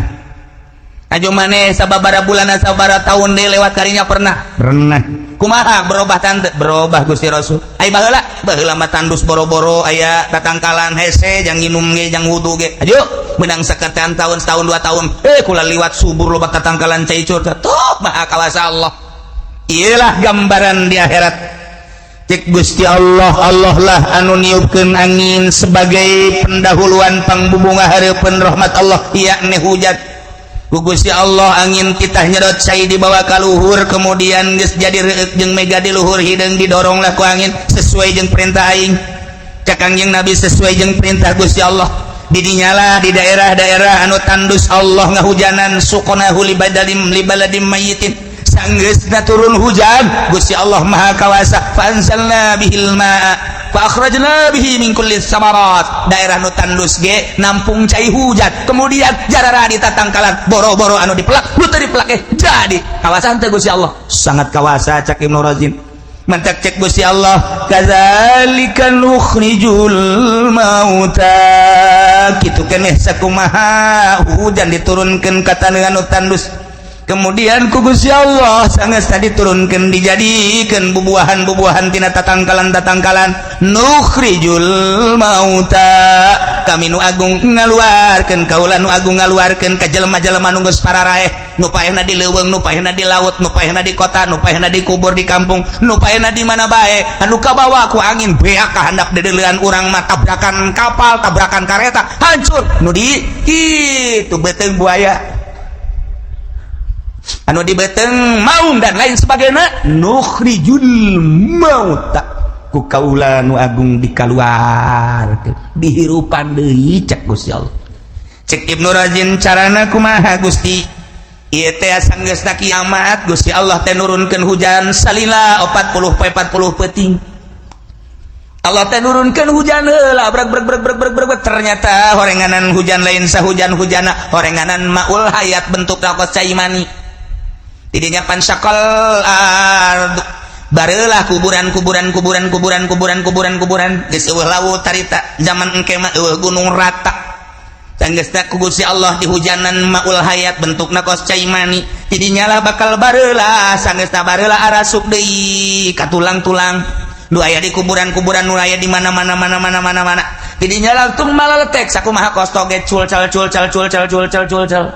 Aju maneh sababara bulan, sababara tahun deui lewat karinya? Pernah, pernah. Kumaha, berubah tante? Berubah, Gusti Rasul. Ai baheula, baheula mah tandus, boro-boro aya tatangkalan, hese jang nginum ge, jang wudu ge. Aju menang sekian tahun, setahun 2 tahun, eh kula liwat subur, loba tatangkalan, cai curhat tuh. Maha kawasa Allah. Iyalah gambaran di akhirat. Cek Gusti Allah, Allah lah anu niupkeun angin sebagai pendahuluan pangbubunga hareupeun rahmat Allah, yakni hujan. Ku Gusti Allah angin titah nyedot cai dibawa ka luhur, kemudian geus jadi reueuk jeung mega di luhur, hideung didoronglah ku angin sesuai jeung perintah aing. Cek Kangjeng Nabi, sesuai jeung perintah Gusti Allah. Didinyalah di daerah-daerah anu tandus Allah ngahujanan, suqnahu libadalim libaladim mayyitin. Sanggeusna turun hujan, Gusti Allah Maha Kawasa, fa anzalna bihil ma'a fa akhrajna bihi min kulli samarat. Daerah nu tandus ge nampung cai hujan, kemudian jarara di tatangkalan, boro-boro anu dipelak, nu teu dipelak eh jadi kawasan teh. Gusti Allah sangat kawasa, cak Ibnu Razin. Mantak cek Gusti Allah, kadzalika nukhrijul mauta, kitu keneh sakumaha hujan diturunkeun ka taneuh anu tandus, kemudian ku Gusti Allah sangat tadi turunkan dijadikan bubuahan-bubuahan tina tatangkalan-tatangkalan, nukhrijul mauta, kami nu agung ngaluarkeun, kaula nu agung ngaluarkeun ka jelema-jelema nu geus pararaeh, nu paehna di leuweung, nu paehna di laut, nu paehna di kota, nu paehna di kubur di kampung, nu paehna di mana bae, anu kabawa ku angin beak ka handap dedeulean urang mah, tabrakan kapal, tabrakan kareta, hancur nu di kitu beuteung buaya, anu di beuteung maung dan lain sebagainya. Nukhrijul mauta, ku kaula nu agung dikaluarkeun, dihirupan deui, cek Gusti Allah. Cek Ibnu Razin, carana kumaha, Gusti? Ieu teh sanggeusna kiamat, Gusti Allah teh nurunkeun hujan salila 40 poe 40 peuting. Allah teh nurunkeun hujan heula, brek brek brek brek brek brek. Ternyata horenganan hujan lain sahujan hujana, horenganan maul hayat, bentuk kos cai mani. Didinya pansakal ardu, barelah kuburan kuburan kuburan kuburan kuburan kuburan kuburan, geus euweuh laut tarita. Zaman engke mah euweuh gunung, rata. Sanggeusna ku Gusti Allah dihujanan maul hayat, bentukna kos cai mani, tidinya lah bakal barelah. Sanggeusna barelah, arasup deui ka tulang-tulang nu aya di kuburan-kuburan, nu aya di mana-mana mana mana mana mana. Tidinya langsung malaletek sakumaha kos toge, cul cal cul cal cul cal cul cal cul cal.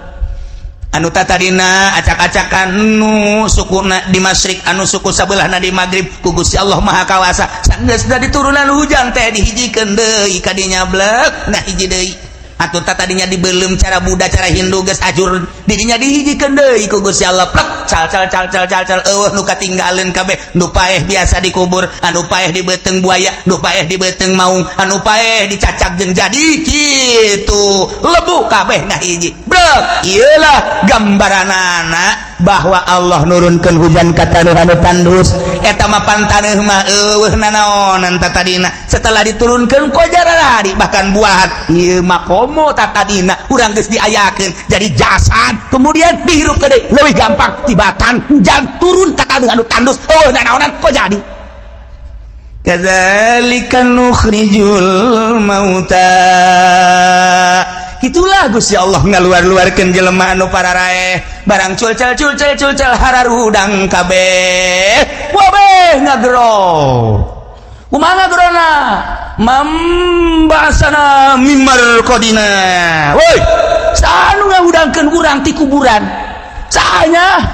Anu tatadina acak-acakan, nu sukuna di masyrik, anu suku sabelahna di maghrib, ku Gusti Allah Maha Kawasa sanggeusna diturunan hujan teh dihijikeun deui kadinya, blek nah hiji deui. Atuh tadinya dibelum cara Buddha, cara Hindu, geus ajur, didinya dihijikeun deui ku Gusti Allah, plek. Cal cal cal cal cal cal, eueuh nu katinggalin kabeh. Nu paeh biasa dikubur, anu paeh di beuteung buaya, nu paeh di beuteung maung, anu paeh dicacak jeung jadi kitu, lebu kabeh ngahiji brek. Iyalah gambaranana bahwa Allah nurunkan hujan ka taneuh anu tandus. Eta mah pan taneuh mah eueuh nanaonan tadina. Setelah diturunkan kojarari, bahkan buahan ieu mah komo tatadina urang geus diayakeun jadi jasad, kemudian dihirup deui, leuwih gampang tibatan hujan turun ka taneuh anu tandus, eueuh nanaonan kok jadi. Kadzalika nukhrijul mauta. Itulah Gusti Allah ngaluar-luarkeun jelema anu pararaeh barang culcal culcal culcal, hararudang kabeh, wabeh ngagero. Kumaha ngagerona? Man ba'asana mim marqodina. Woi, saha nu ngahudangkeun urang ti kuburan? Sahanya?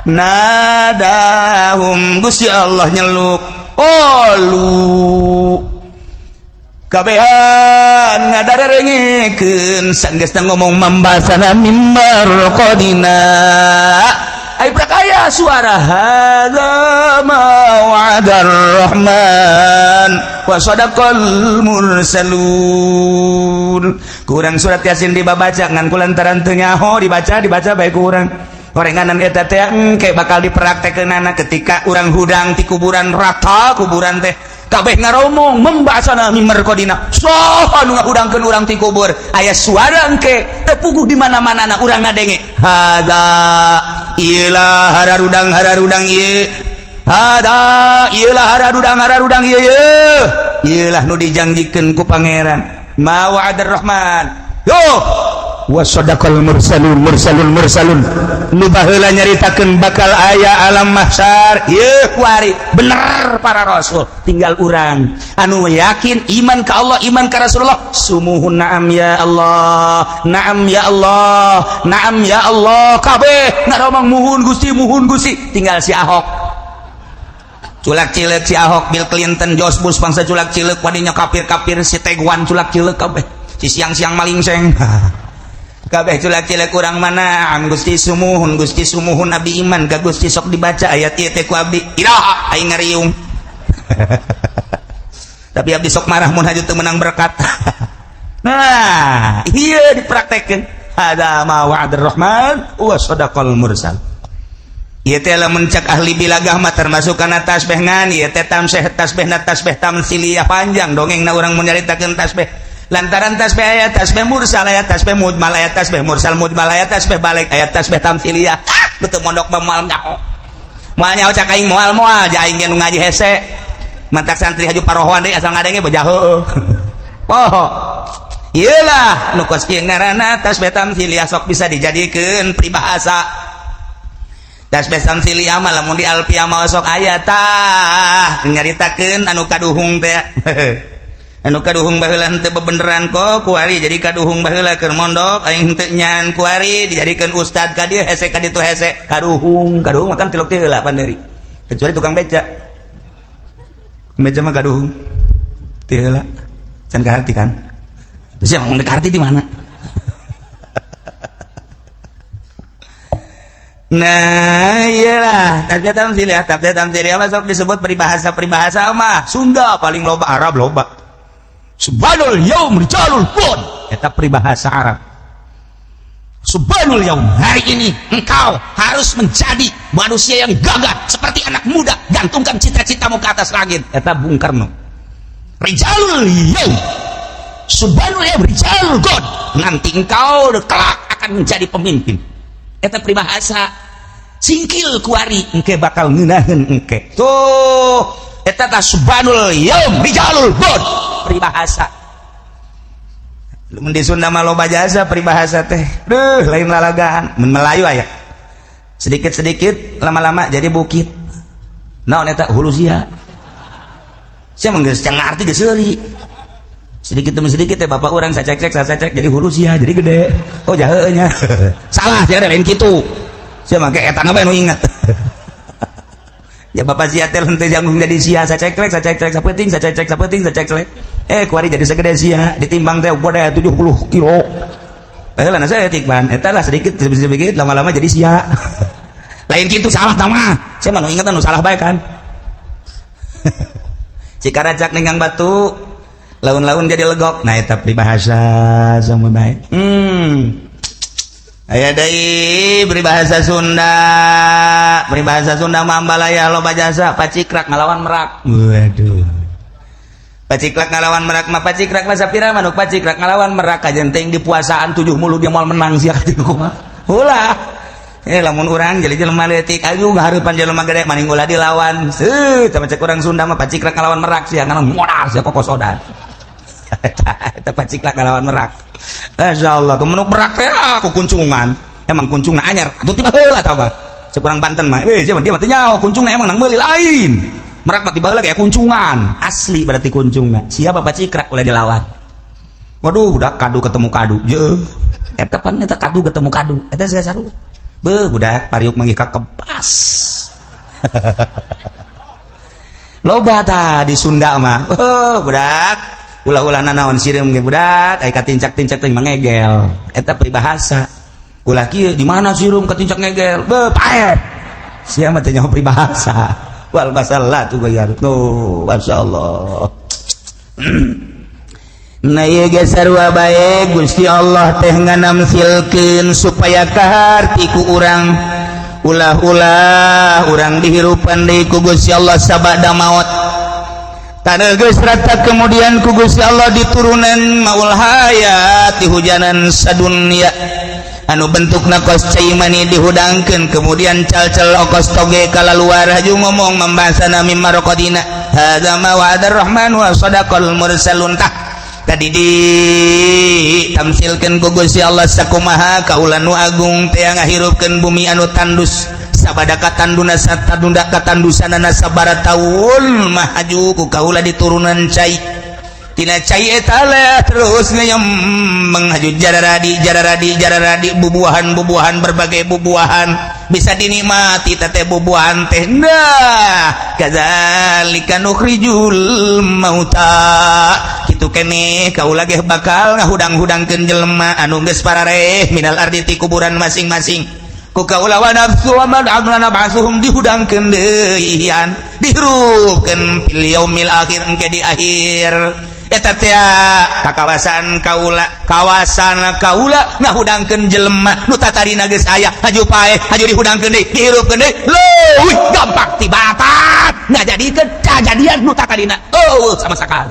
Nadahum, Gusti Allah nyeluk. Qalu, kabehan ngadarengekeun. Sanggeus ngomong man ba'asana mim marqodina, ai prakaya suara, hadza ma wa'adar rahman wa sadaqal mursalun. Kurang surat Yasin dibabaca ngan kulantaran teu nyaho, dibaca dibaca bae kurang gorenganan. Eta teh engke bakal dipraktekeunana ketika urang hudang ti kuburan, rata kuburan teh, kabeh ngaromong, man ba'asana mim marqodina, saha nu ngahudangkeun urang ti kubur? Aya suara engke teu puguh di mana-mana na urang ngadenge, hadza, iyalah hararudang hararudang ieu, hada, iyalah hararudang hararudang ieu, ieu iyalah nu dijanjikeun ku Pangeran, ma wa'adar rahman yo wa sadaqal mursalun. Mursalun mursalun nu baheula nyaritakeun bakal aya alam mahsyar ieu kuari bener para rasul. Tinggal urang anu yakin iman ka Allah, iman ka Rasulullah, sumuhun, naam ya Allah, naam ya Allah, naam ya Allah. Kabeh ngaromong, muhun Gusti, muhun Gusti. Tinggal si Ahok culak cileuk, si Ahok, Bill Clinton, George Bush bangsa culak cileuk wadinya, kafir-kafir si Teguan culak cileuk kabeh, si siang-siang maling seng kabeh culak cileuk. Kurang mana am Gusti, sumuhun Gusti, sumuhun, abdi iman ka Gusti. Sok dibaca ayat ieu teh ku abdi, iraha aing ngariung. Tapi abdi sok marah mun haju teu menang berkat. Nah, iya dipraktekeun, hada ma wa'adar rahman wa sadaqal mursal. Ieu teh lamun cek ahli bilagah mah termasuk kana tasbih, ngan ieu teh tamseh tasbihna tasbih tamsiliyah. Panjang dongengna urang mun nyaritakeun tasbih, lantaran tasbih aya tasbih mursal, aya tasbih mujmal, aya tasbih mursal mujmal, aya tasbih balik, aya tasbih tamsiliyah. Ah, betul mondok mah moal nyaho, moal nyaho. Cak aing moal moal ja aing ge nu ngaji hese, mantak santri haju parohoan deui, asal ngadenge bejah heueuh poho. Iyalah nu kos kieu ngaranna tasbih tamsiliyah, sok bisa dijadikeun peribahasa. Tasbih tamsiliyah mah lamun di alfiah mah sok aya tah nyaritakeun anu kaduhung teh, anu kaduhung baheula henteu bebeneran kok kuari jadi kaduhung. Baheula keur mondok aing henteu nyan, kuari dijadikeun ustad, ka dieu hese, ka ditu hese, kaduhung. Kaduhung makan tilok teh heula panderi, kecuali tukang beca. Beca mah kaduhung teh heula can kaharti kan. Terus yang ngomong kaharti di mana? Nah, iyalah, tasbih tamsiliyah, tasbih tamsiliyah masuk disebut peribahasa. Peribahasa mah Sunda paling loba, Arab loba. Subhanul yaum rijalul ghad, eta peribahasa Arab. Subhanul yaum, hari ini engkau harus menjadi manusia yang gagah seperti anak muda, gantungkan cita-citamu ke atas langit, eta Bung Karno. Rijalul yaum, subhanul yaum rijalul ghad, nanti engkau kelak akan menjadi pemimpin, eta peribahasa. Singkil kuari engke bakal ngeunaheun engke tuh, eta tah subhanul yaum rijalul ghad, peribahasa. Mun di Sunda mah loba jasa peribahasa teh, duh, lain lalagaan. Mun Melayu aya sedikit-sedikit lama-lama jadi bukit. Naon eta? Hulu sia sia mah geus can ngarti, geus seuri. Sedikit demi sedikit ya, bapak urang sacek-cek sacek jadi hulu sia jadi gede. Oh, jaheuna nya salah sia, lain kitu sia mah, eta bae nu ingat ya. Bapak sia teh henteu janggung jadi sia, sacek-cek sacek-cek sapenting sacek-cek sapenting sacek-cek, kuari jadi segede sia, ditimbang teh gede 70 kilo. Lah saya tikman eta lah, sedikit sedikit lama-lama jadi sia. Lain kitu, salah tah mah. Saya mah nu inget nu salah bae kan. Cikaracak ninggang batu, laun-laun jadi legok. Nah, eta peribahasa sama bae. Aya deui peribahasa Sunda. Peribahasa Sunda mambalaya loba jasa, pacikrak ngalawan merak. Waduh. Pacikrak ngalawan merak mah, pacikrak mah sapira manuk pacikrak ngalawan merak kajen teuing di puasaan tujuh mulu dia moal menang sia kumaha. Ulah. Eh, lamun urang jadi jelema leutik ayu ngahareupan jelema gede maning ulah dilawan. Seuh, tah cek urang Sunda mah pacikrak ngalawan merak sia ngalawan modal sia kokosodan. Eta pacikrak ngalawan merak. Masyaallah, kemenuk merak teh aku kuncungan. Emang kuncungna anyar, atuh tiba heula tah mah. Cek urang Banten mah, eh dia mah teu nyaho kuncungna emang nang meuli lain. Merak mah tiba heula kayak kuncungan. Asli berarti kuncungna. Siapa pacikrak ulah dilawan. Waduh, udah kadu ketemu kadu. Jeuh. Eta pan eta kadu ketemu kadu. Eta saya saru. Beuh, budak pariuk manggih ka kebas. Loba tah di Sunda mah. Oh, budak ulah-ulah nanaon sireum ge budak aya katincak-tincak teh mangegel. Eta peribahasa. Ulah kieu di mana sireum katincak ngegel? Beuh, paeh. Sia mah teh nyaho peribahasa. Wal masalah tuh bayar. Tuh, masyaallah. Nah, ieu ge sarua bae Gusti Allah teh nganamsilkeun supaya kaharti ku urang, ulah-ulah urang dihirupan deui ku Gusti Allah sabada maot. Taneuh geus rata, kemudian ku Gusti Allah diturunan maul hayat, dihujanan sadunya anu bentukna kos cai mani, dihudangkeun, kemudian cal-cal okos toge kalaluar haju ngomong mambasana mimma raqadina hadza ma wa'adar rahman wa sadaqal mursalun. Tah, tadi ditamsilkeun ku Gusti Allah sakumaha kaula nu agung teh ngahirupkeun bumi anu tandus sabada katanduna satadunda katandusanana sabara taun mah haju ku kaula diturunan cai. Tina cai eta lah terus ngayem menghaju jararadi jararadi jararadi bubuahan bubuahan, berbagai bubuahan bisa dinikmati teh bubuahan teh. Nah, kadzalika nukhrijul mauta, kitu keneh kaula ge bakal ngahudang-hudangkeun jelema anu geus parareh minal ardi ti kuburan masing-masing ku kaula wa nafsu wa man amrana ba'suhum, dihudangkeun deui, dihirupkeun fil yaumil akhir, engke di akhir. Eta teh ka kawasan kaula, kawasan kaula ngahudangkeun jelema nu tatarina geus aya haju paeh, haju dihudangkeun deui, dihirupkeun deui, leuwih gampang tibatat ngajadikeun kajadian nu tatarina oh sama sekali.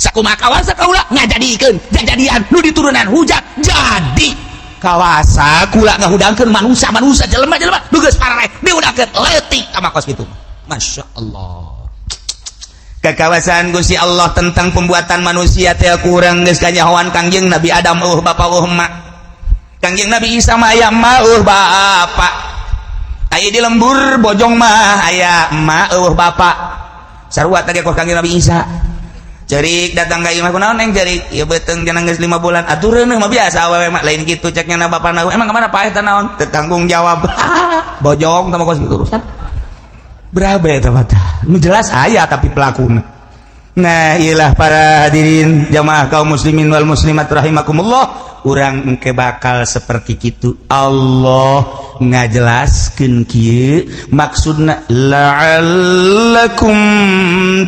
Sakumaha kawasa kaula ngajadikeun jajadian nu diturunan hujan jadi kawasa kula ngahudangkeun manusia manusia, jelema-jelema nu geus parareh dihudangkeun leutik sama kos kitu. Masya Allah, kekawasan Gusti Allah tentang pembuatan manusia teh kurang geus kanyahoan. Kangjeng Nabi Adam euweuh bapa, euweuh emak. Kangjeng Nabi Isa mah aya emak, euweuh bapa. Aya di lembur Bojong mah aya emak, euweuh bapa, sarua tadi kos Kangjeng Nabi Isa. Cerik datang ka imah, "Kunaon, Neng?" Cerik, "Ieu beuteung cenah geus 5 bulan." "Atuh reuneuh mah biasa awewe mah." "Lain kitu," cek nya bapana. "Emang kemana paeh teh naon?" "Teu tanggung jawab." Bojong sama kos kitu urusan. Berapa eta mah? Nu jelas aya tapi pelakuna. Nah, iyalah para hadirin jamaah kaum muslimin wal muslimat rahimakumullah, urang engke bakal seperti kitu. Allah ngajelaskeun kieu maksudna la'allakum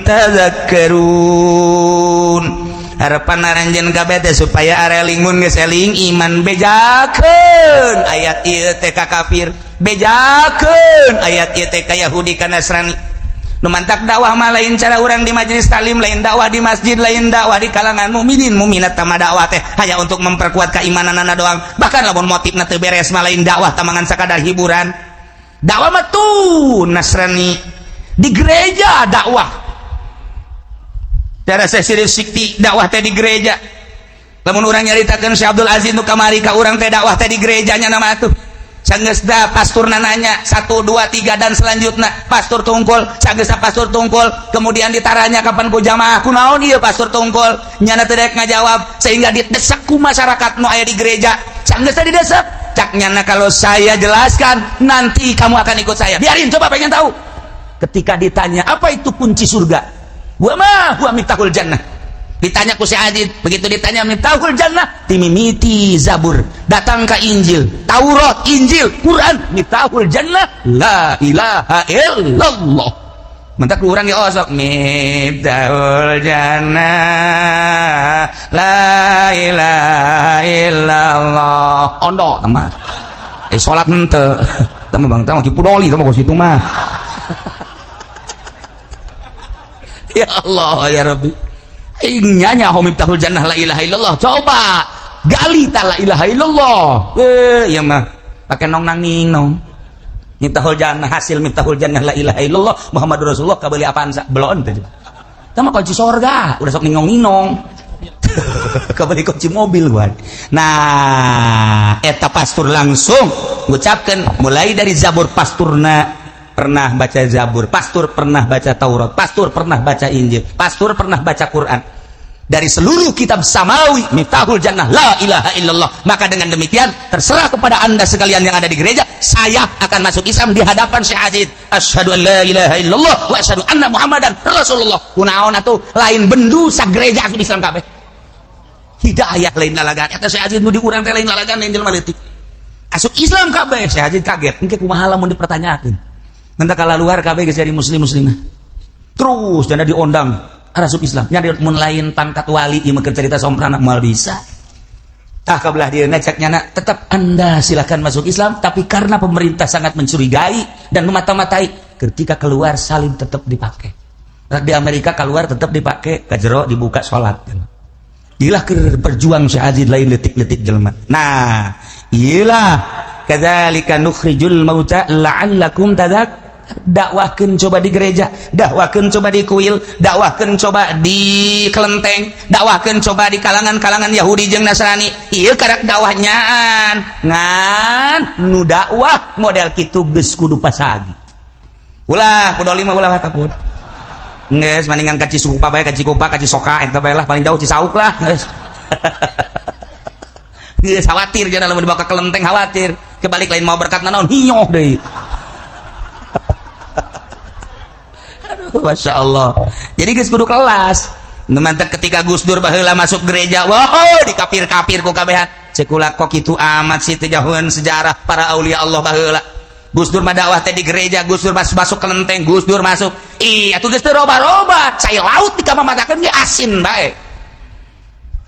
tadhakkarun. Harapan aranjeun kabeh teh supaya areling mun geus eling iman. Bejakeun ayat ieu teh ka kafir, bejakeun ayat ieu teh ka Yahudi, ka Nasrani. Nu mantak dakwah mah lain cara urang di majelis taklim, lain dakwah di masjid, lain dakwah di kalangan mukminin mukminat. Tama dakwah teh hanya untuk memperkuat keimananana doang. Bahkan lamun motifna teu beres mah lain dakwah, tamangan sakadar hiburan. Dakwah mah tuh Nasrani di gereja dakwah. Cara saya Sikti dakwah teh di gereja. Lamun urang nyaritakeun Syekh Abdul Aziz nu kamari ka urang teh, dakwah teh di gerejanya nama tuh. Sanggeus da pastur nanya satu dua tiga dan selanjutnya pastur tungkul. Sanggeus pastur tungkul, kemudian ditaranya kapan ku jamaah, "Kunaon ieu pastur tungkul?" Nyana teu daek ngajawab sehingga didesak ku masyarakat nu aya di gereja. Sanggeus didesak, cak nyana, "Kalau saya jelaskan nanti kamu akan ikut saya. Biarin, coba pengen tahu." Ketika ditanya apa itu kunci surga, wa ma huwa miftahul jannah. Ditanya ku si Adit, begitu ditanya Miftahul Jannah, timimiti Zabur, datang ke Injil, Taurat, Injil, Quran, Miftahul Jannah la ilaha illallah. Mentak urang ge osok Miftahul Jannah la ilaha illallah. Ondo mah. Salat henteu. Tah mah bang tah mah kipudoli tah mah kos kitu mah. Ya Allah ya Rabbi. Nyanya Miftahul Jannah la ilaha illallah. Coba gali ta la ilaha illallah. Ya mah pakai nong nang ning nong. Miftahul Jannah hasil Miftahul Jannah la ilaha illallah Muhammadur Rasulullah kabeli apaan sa belon teh. Tah mah kunci sorga, udah sok ningong-ningong. Kabeli kunci mobil gua. Nah, eta pastur langsung ngucapkeun mulai dari Zabur pasturna pernah baca Zabur, pastur pernah baca Taurat, pastur pernah baca Injil, pastur pernah baca Quran. Dari seluruh kitab samawi Miftahul Jannah la ilaha illallah. Maka dengan demikian terserah kepada Anda sekalian yang ada di gereja, saya akan masuk Islam di hadapan Syekh Aziz. Asyhadu an la ilaha illallah wa asyhadu anna Muhammadan Rasulullah. Kunaon atuh lain bendu sa gereja asup Islam kabeh. Hidayah lain lalagan. Eta Syekh Aziz nu di urang teh lain lalagan lain jelema leutik. Asup Islam kabeh. Syekh Aziz kaget. Engke kumaha lamun dipertanyakeun. Mentah kala luar kabeh geus jadi muslim-muslimah. Terus janda diondang asup Islam. Nya mun lain pangkat wali ieu mah cerita somprana moal bisa. Tah kabelah dia cek nyana tetap Anda silakan masuk Islam, tapi karena pemerintah sangat mencurigai dan memata-matai, ketika keluar salib tetap dipakai. Di Amerika keluar tetap dipakai, kajero dibuka salat. Ilah berjuang Syekh Aziz lain letik-letik jelema. Nah, iyalah kadzalika nukhrijul mauta la'allakum tadzak. Dakwahkeun coba di gereja, dakwahkeun coba di kuil, dakwahkeun coba di kelenteng, dakwahkeun coba di kalangan-kalangan Yahudi jeung Nasrani. Ieu karak dakwahnyaan. Ngan nu dakwah model kitu geus kudu pasagi. Ulah kudu lima ulah takut. Geus mendingan ka Cisupa bae, ka Cikupa, ka Cisoka eta bae lah, paling jauh Cisauk lah geus. Geus khawatir jangan lamun dibawa ka kelenteng khawatir. Kebalik lain mau berkat nanaon hinyoh deui. Aduh, Masya Allah. Jadi geus kudu kelas. Nu mantak ketika Gus Dur baheula masuk gereja, wow dikapir-kapir ku kabehan. Ceuk kula kok kitu amat sih teu jauheun sejarah para aulia Allah baheula. Gus Dur mah dakwah teh di gereja, Gus Dur masuk kelenteng, Gus Dur masuk. Ih, atuh geus teu roba-roba, cai laut dikamamatakeun ge asin bae.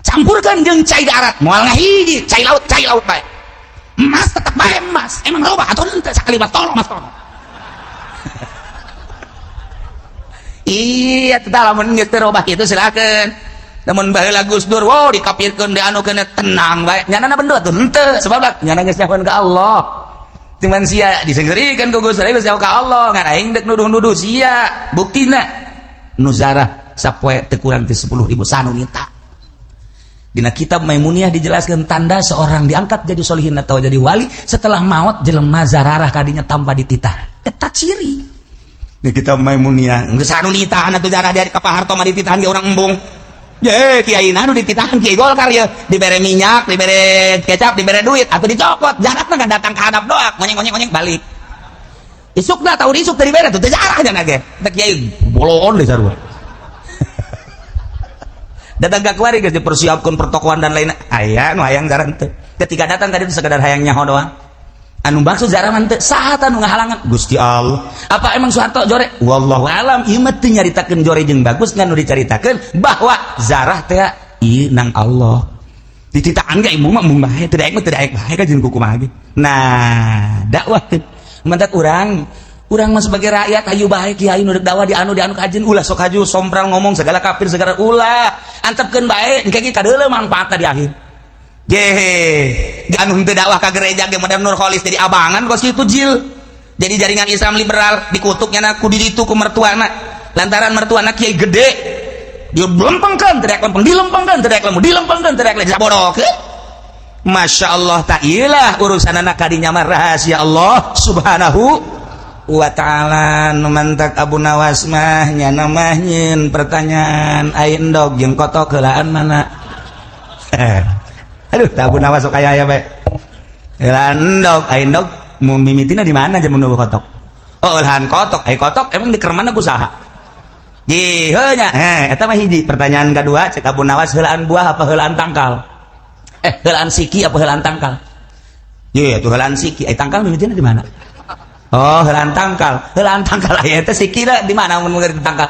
Campurkeun jeung cai darat, moal ngahiji, cai laut bae. Emas tetep bae emas. Emang roba atuh henteu sakali mah tolong mas tolong. Iya, tetap lamun geus teu robah kitu silakeun. Lamun baheula Gus Dur, wow dikapirkeun dianukeun tenang bae. Nyanana bendo atuh henteu, sebab nyana geus nyahoan ka Allah. Cuman sia disegerikeun ku Gus Dur geus nyaho ka Allah, ngan aing deuk nuduh-nuduh sia. Buktina nu zarah sapoe teu kurang ti 10.000 sanunita. Dina kitab Maimuniyah dijelaskan tanda seorang diangkat jadi solihin atau jadi wali setelah maut jelema zararah kadinya tanpa dititah. Eta ciri. Di kitab Maimuniyah geus anu nitahan atuh jarah dari ka Pak Harto mah dititahan ge urang embung. Ye, kiai nu dititahan kiai Golkar ye, dibere minyak, dibere kecap, dibere duit atuh dicopot. Jarakna kan datang ka hadap doa, ngonyeng-ngonyeng balik. Isukna tahu isuk teu dibere tuh teu jarah nya ge. Teh kiai boloon deui sarua. Datang ka kuari geus dipersiapkeun pertokoan dan lain. Aya nu hayang jarah teu. Ketika datang tadi sekedar hayang nyaho doang. Anu maksud jarah mah teu saha anu ngahalangan Gusti Allah. Apa emang Soeharto jore? Wallahu alam. Ieu mah teu nyaritakeun jore jeung bagus ngan nu dicaritakeun bahwa zarah teh ieu nang Allah. Dititakan ge ieu mah mung bae teu daek mah teu daek bae ka jeung kumaha ge. Nah, dakwah teh mantak urang mah sebagai rakyat hayu bae kiai nu deuk dakwah di anu kajeun ulah sok haju sompral ngomong segala kafir segala ulah antepkeun bae engke ge kadeuleu mangfaatna di akhir. Jehe, anu henteu dakwah ka gereja ge modern Nur Kholis jadi abangan kos kitu jil. Jadi jaringan Islam liberal dikutuk nyana ku di ditu ku mertuana. Lantaran mertuana kiai gede. Dia lempengkeun teriak lempeng, dilempengkeun teriak lempeng, dilempengkeun teriak lempeng, sabodokeun. Masya Allah tak ilah urusan anak kadinya mah rahasia Allah Subhanahu wa ta'ala. Nu mantak Abu Nawas mah nyana mah nyeun pertanyaan ai endog jeung kotok heulaan mana. Aduh, Abu Nawas sok aya aya bae. Heulaan endog, ai endog mimitina di mana jeung mun kotok? Oh, heulaan kotok, ai kotok emang di kermana ku saha? Ji heuh nya eta mah hiji. Pertanyaan kedua cek Abu Nawas, heulaan buah apa heulaan tangkal? Heulaan siki apa heulaan tangkal? Ye atuh heulaan siki, tangkal mimitina di mana? Oh, heulaan tangkal. Heulaan tangkal aya teh siki di mana mun ngerti tangkal?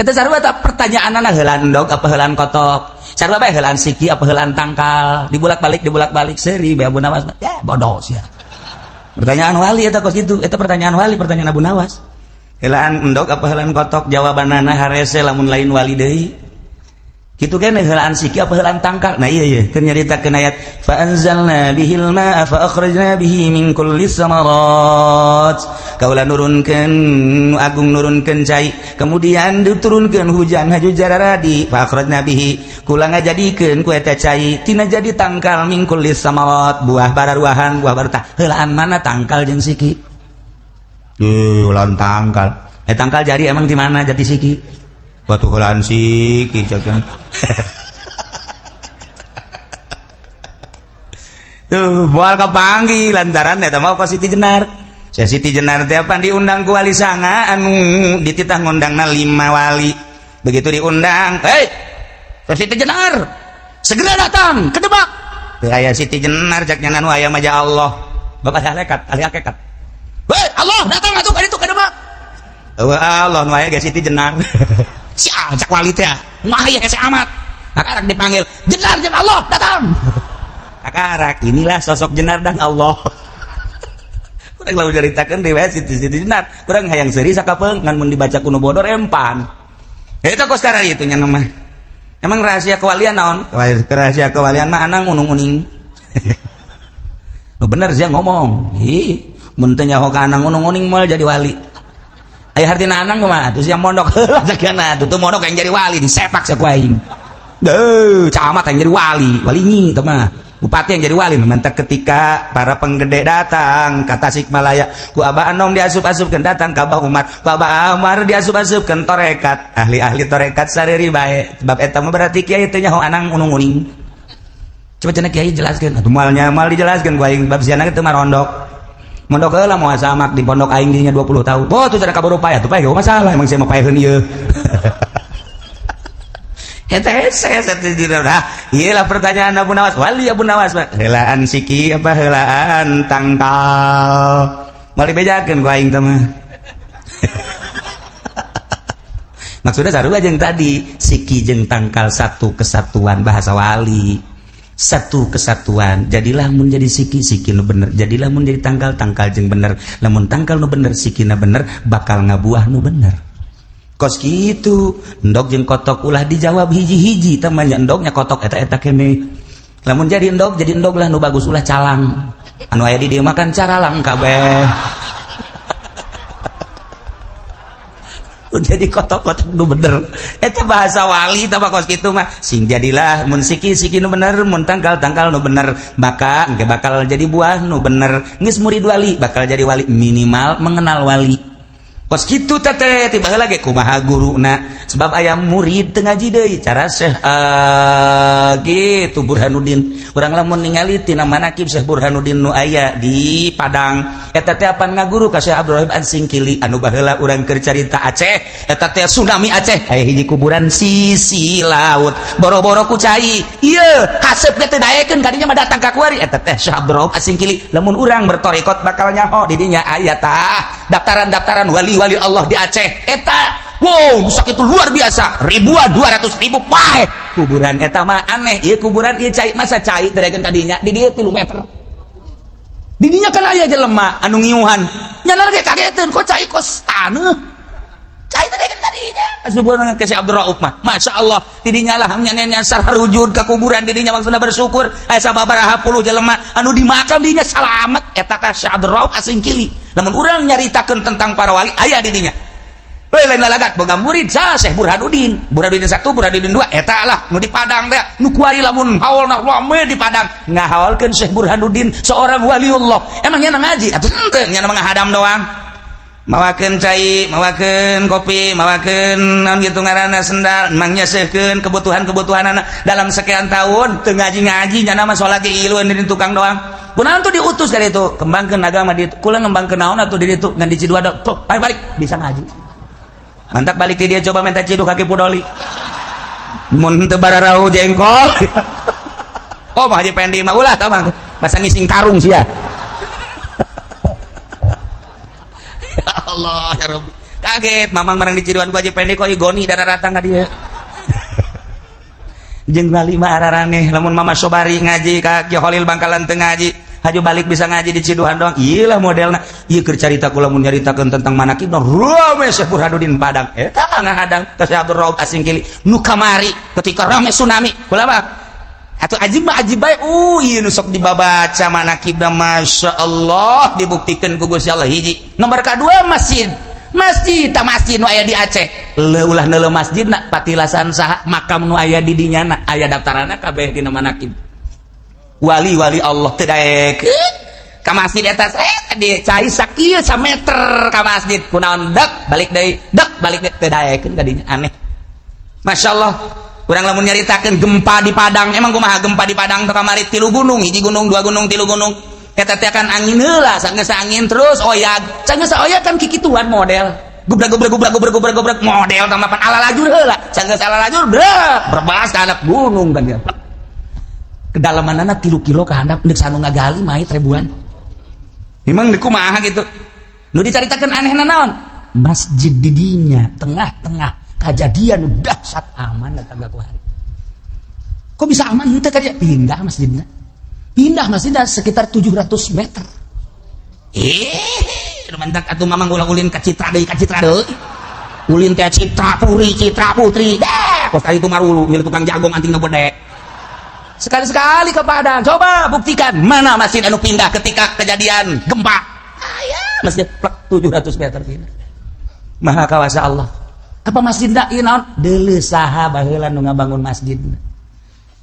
Eta sarua ta pertanyaanana, heulaan endog apa heulaan kotok? Sarua bae heulaan siki apa heulaan tangkal? Dibulak-balik dibulak-balik seuri bae Abu Nawas. Ya bodoh sia. Pertanyaan wali eta kos kitu, eta pertanyaan wali, pertanyaan Abu Nawas. Heulaan endog apa heulaan kotok? Jawabanana harese lamun lain wali deui. Kitu kan heulaan siki apa heulaan tangkal? Nah iya iya, keur nyaritakeun ayat fa anzalna bihil ma'a fa akhrajna bihi min kulli samarat. Kaula nurunkeun agung nurunkeun cai, kemudian diturunkeun hujan haju jararadi, fa akhrajna bihi kula ngajadikeun ku eta cai tina jadi tangkal min kulli samarat, buah bararuahan, buah barutah. Heulaan mana tangkal jeung siki? Heulaan tangkal. Tangkal jari emang di mana jati siki? Batu heulaan siki cek. Tuh, moal kapanggih lantaran eta mah ka Siti Jenar. Saya Siti Jenar teh apa diundang ku wali sanga anu dititah ngundangna 5 wali. Begitu diundang, "Hei, Siti Jenar, segera datang ke Demak." Teu aya Siti Jenar cak nya nu aya mah ja Allah. Bapak hakikat, ahli hakikat. "Hei, Allah datang atuh ka ditu ka Demak." Eueuh Allah nu aya ge Siti Jenar. Si cak wali teh mah aya hese amat. Kakarak dipanggil, "Jenar jeung Allah datang." Kakarak inilah sosok Jenar dan Allah. Kurang lalu ceritakan riwayat Siti Jenar, kurang hayang seuri sakapeung ngan mun dibaca kuno bodor empan. Eta kos karena itu nya mah. Emang rahasia kewalian naon? Rahasia kewalian mah anang unung-uning. Nu bener sia ngomong. Ih, mun teu nyaho ka anang unung-uning moal jadi wali. Aya hartina anang kumaha? Terus yang mondok heula sakiana, tuh mondok yang jadi wali disepak sia ku aing. Deuh, camat yang jadi wali, wali nyi teh mah. Bupati yang jadi wali. Mantap ketika para penggede datang ke Tasikmalaya ku Abah Anom diasup-asupkeun, datang ka Abah Umar, ku Abah Umar diasup-asupkeun torekat, ahli-ahli torekat sareri bae. Sebab eta mah berarti kiai teh nyaho anang unung-uning. Coba cenah kiai jelaskeun atuh, moal nya moal dijelaskeun ku aing bab siana teu mah rondok. Mondok heula moal samak di pondok aing dinya 20 tahun. Oh, tuh cenah kaburu payah, tuh payah masalah emang saya mah payaheun ieu. Eta hese hese nah, iyalah pertanyaan Abu Nawas, wali Abu Nawas, heulaan siki apa heulaan tangkal? Moal dibejakeun ku aing teh mah. Maksudnya sarua jeung tadi, siki jeung tangkal satu kesatuan bahasa wali. Satu kesatuan. Jadilah mun jadi siki, siki nu bener. Jadilah mun jadi tangkal, tangkal jeung bener. Lamun tangkal nu bener, sikina bener, bakal ngabuah nu bener. Kos gitu, endog jeung kotok ulah dijawab hiji-hiji, temannya endognya kotok eta-eta kene. Lamun jadi endog lah nu bagus, ulah calang. Anu aya di dieu makan caralang kabeh. Jadi kotok-kotok nu bener. Eta bahasa wali tah kos kitu mah. Sing jadilah mun siki siki nu bener, mun tangkal tangkal nu bener, maka engke bakal jadi buah nu bener. Geus murid wali bakal jadi wali, minimal mengenal wali. Kos kitu teh tiba heula ge kumaha guruna, sebab aya murid teu ngaji deui cara Syekh gitu Burhanuddin. Urang lamun ningali tina manakib Syekh Burhanuddin nu aya di Padang eta teh apan ngaguru ka Syekh Abdul Rahim An-Singkili anu baheula urang keur carita Aceh eta teh tsunami Aceh aya hiji kuburan sisi laut boro-boro ku cai ieu kasep ge teu daekeun kadinya mah datang ka kuari eta teh Syekh Abdul Rahim An-Singkili. Lamun urang bertorikot bakal nyaho di dinya aya tah daftaran-daftaran wali wali Allah di Aceh eta. Wow, sakitu luar biasa, ribuan, 200.000 pae kuburan eta mah aneh ieu kuburan ieu cai masa cai darekeun kadinya di dieu 3 meter di dinya kan aya jelema anu ngiuhan nyanar ge kageteun kok cai kos taneuh cai darekeun kadinya asubuhan ke si Abdul Rauf mah Masya Allah di dinya lah nya sarujud ka kuburan di dinya maksudna bersyukur aya sababaraha puluh jelema anu di makam dinya salamet eta ka Syekh Abdul Rauf Asingkili. Lamun urang nyaritakeun tentang para wali aya di dinya. Lain lalagat boga murid sa Syekh Burhanuddin. Burhanuddin 1, Burhanuddin 2 eta lah nu di Padang teh nu kuari lamun haolna rame di Padang ngahaolkeun Syekh Burhanuddin seorang waliullah. Emang nya ngaji atuh henteu nya mah ngahadam doang. Mawakeun cai, mawakeun kopi, mawakeun naon kitu ngaranna sendal, emang nyesehkeun kebutuhan-kebutuhanana dalam sekian tahun teu ngaji-ngaji nya mah salat ge ilueun di tukang doang. Kunaon tuh diutus dari itu kembangkeun agama di kula ngembangkeun naon atuh di ditu ngan di Ciduada tuh balik balik bisa ngaji. Mantap balik ti dia coba minta ciduk kaki pudoli. Mun teu bararau jengkol. Oh, mah Haji Pendi mah ulah tah mah. Masa ngising karung sia. Ya Allah ya Rabbi. Kaget mamang barang di ciduan ku Haji Pendi kok goni darah datang ka dieu. Jeung wali mah araraneh lamun Mama Sobari ngaji ka Ki Holil Bangkalan teu ngaji, haju balik bisa ngaji di Ciduhan doang. Ieu lah modelna. Ieu keur carita kula mun nyaritakeun tentang manakib rame Syekh Burhanuddin Padang. Eta ngahadang ka Syekh Abdul Rauf Asingkili nu kamari ketika rame tsunami. Kula mah atuh ajib mah ajib bae. Ieu nu sok dibabaca manakibna Masya Allah dibuktikan ku Gusti Allah hiji. Nomor kadua masjid. Masjid ta masjid nu aya di Aceh. Leuh ulah neuleuh masjidna patilasan saha makam nu aya di dinya na aya daftaranna kabeh dina manakib. Wali-wali Allah teu daek ka masjid eta di cai sakieu sameter ka masjid kunaon dek balik deui dek balik deui teu daekeun ka dinya aneh. Masya Allah. Urang lamun nyaritakeun gempa di Padang, emang kumaha gempa di Padang teh kamari 3 gunung, 1 gunung, 2 gunung, 3 gunung. Eta teh kan angin heula, sanggeus angin terus oyag. Sanggeus oyag kan kikituan model. Gubrak gubrak gubrak gubrak gubrak gubrak model tamapan ala lajur heula. Sanggeus ala lajur brek berbas ka handap gunung kan dia. Kedalamanana 3 kilo ka handap deuk sanu ngagali mait ribuan. Emang deuk kumaha gitu. Nu dicaritakeun anehna naon? Masjid di dinya tengah-tengah kejadian dahsyat aman datang ku hari. Kok bisa aman henteu ka dia? Pindah masjidna. Pindah masjidna sekitar 700 meter. Mantak atuh mamang ulah ulin ka Citra deui ka Citra deui. Ulin teh Citra Puri, Citra Putri. Deh, kos tadi itu marulu milik tukang jagung anting gede. Sekali-sekali ke Padang, coba buktikan mana masjid anu pindah ketika kejadian gempa. Aya masjid plek 700 meter pindah. Maha kawasa Allah. Apa masjid da ieu naon? Deuleu saha baheula nu ngabangun masjid.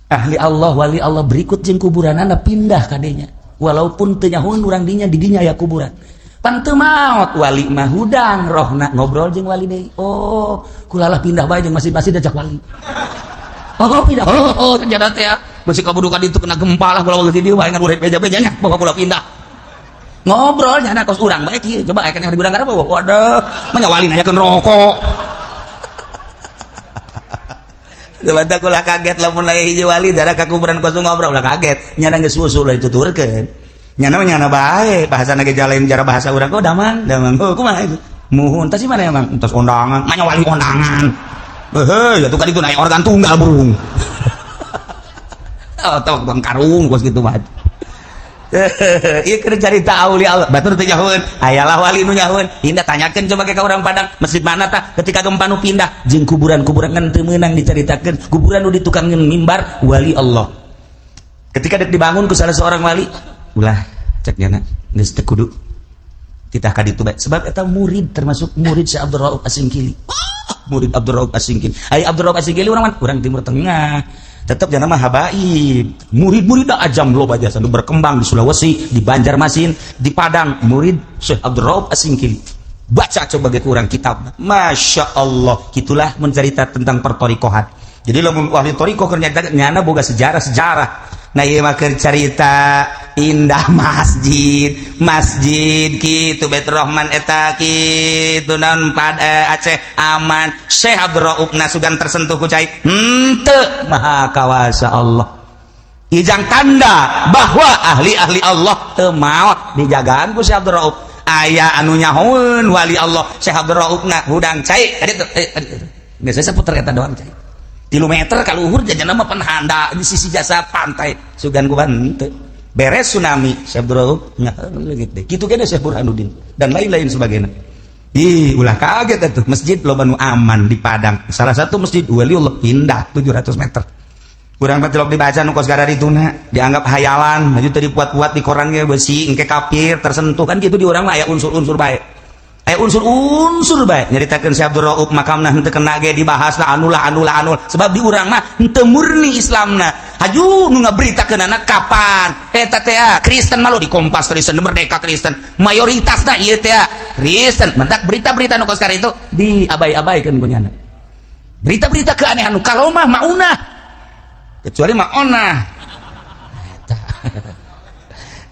Ahli Allah, wali Allah berikut jeung kuburanana pindah kadenya. Walaupun teu nyahoeun urang dinya di dinya aya kuburan. Pan teu maot wali mah hudang rohna ngobrol jeung wali deui. Oh, kulalah pindah bae jeung masjid-masjid ajak wali. Oh, pindah. Oh, ternyata teh besi kabudukan itu kena gempa lah kula di dieu bae ngan urip beja-bejanya bawa kula pindah. Ngobrol nyana kos urang bae kieu. Coba aya keneh di gudang garap waduh, mah wali nanyakeun rokok. Coba kula kaget lamun aya hiji wali darah ka kuburan kos ngobrol ulah kaget. Nyana geus usul lah dituturkeun. Nyana mah nyana bae, bahasana ge jalain cara bahasa urang kok damang, damang. Oh, kumaha itu? Muhun tas mana emang? Entos kondangan, mah wali kondangan. Heuh, ya tuh kan itu naik organ tunggal burung. Oh, tong tong karung kos gitu mah. Ieu keur carita aulia Allah. Batur teu nyahoeun, ayalah wali nu nyahoeun. Indah tanyakeun coba ke urang Padang, masjid mana tah ketika gempa nu pindah jeung kuburan-kuburan ngan teu meunang dicaritakeun, kuburan nu ditukangkeun mimbar wali Allah. Ketika dek dibangun ku salah seorang wali, ulah cek nyana geus teu kudu titah ka ditu bae sebab eta murid termasuk murid Syekh Abdul Rauf Asingkili. Murid Abdul Rauf Asingkili. Ai Abdul Rauf Asingkili urang urang Timur Tengah. Tetap jangan nama habaib. Murid-murid dah ajam loba jasa nu berkembang di Sulawesi, di Banjarmasin, di Padang, murid Syekh Abdul Rauf Asingkili. Baca coba ge kurang kitab. Masya Allah, gitulah mencerita tentang pertorikohan. Jadi lamun ahli torikoh keur nyarita nyana boga sejarah-sejarah. Nah ieu mah keur carita indah masjid, masjid kitu Baitur Rahman eta kitu naon Aceh aman. Syekh Abdul Rauf nasugan tersentuh ku cai. Henteu maha kawasa Allah. Ijang tanda bahwa ahli-ahli Allah teu maot dijagaan ku Syekh Abdul Rauf. Aya anu nyahoeun wali Allah Syekh Abdul Rauf na hudang cai tadi tuh. Biasanya saputar eta doang cai. 3 meter ka luhur jajan mah penhanda di sisi jasa pantai sugan ku henteu. Beres tsunami Syekh Abdul Rauf nyahoeun leungit deui. Kitu kene Syekh Burhanuddin dan lain-lain sebagainya. Ih, ulah kaget atuh masjid loba nu aman di Padang. Salah satu masjid waliullah pindah 700 meter. Kurang patilok dibaca nu kos gara dituna dianggap hayalan, maju tadi puat-puat di koran ge besi engke kafir tersentuh kan gitu di urang mah aya unsur-unsur bae. Aya unsur-unsur bae nyaritakeun Syekh Abdul Rauf makamna henteu kena ge dibahas lah anulah anulah anul sebab di urang mah henteu murni Islamna. Haju nu ngaberitakeunana kapan eta teh Kristen mah lo di Kompas Kristen Merdeka Kristen mayoritasna ieu teh Kristen mentak berita-berita nu kos itu diabai-abaikeun ku nyana. Berita-berita keanehan nu karomah maunah kecuali maonah.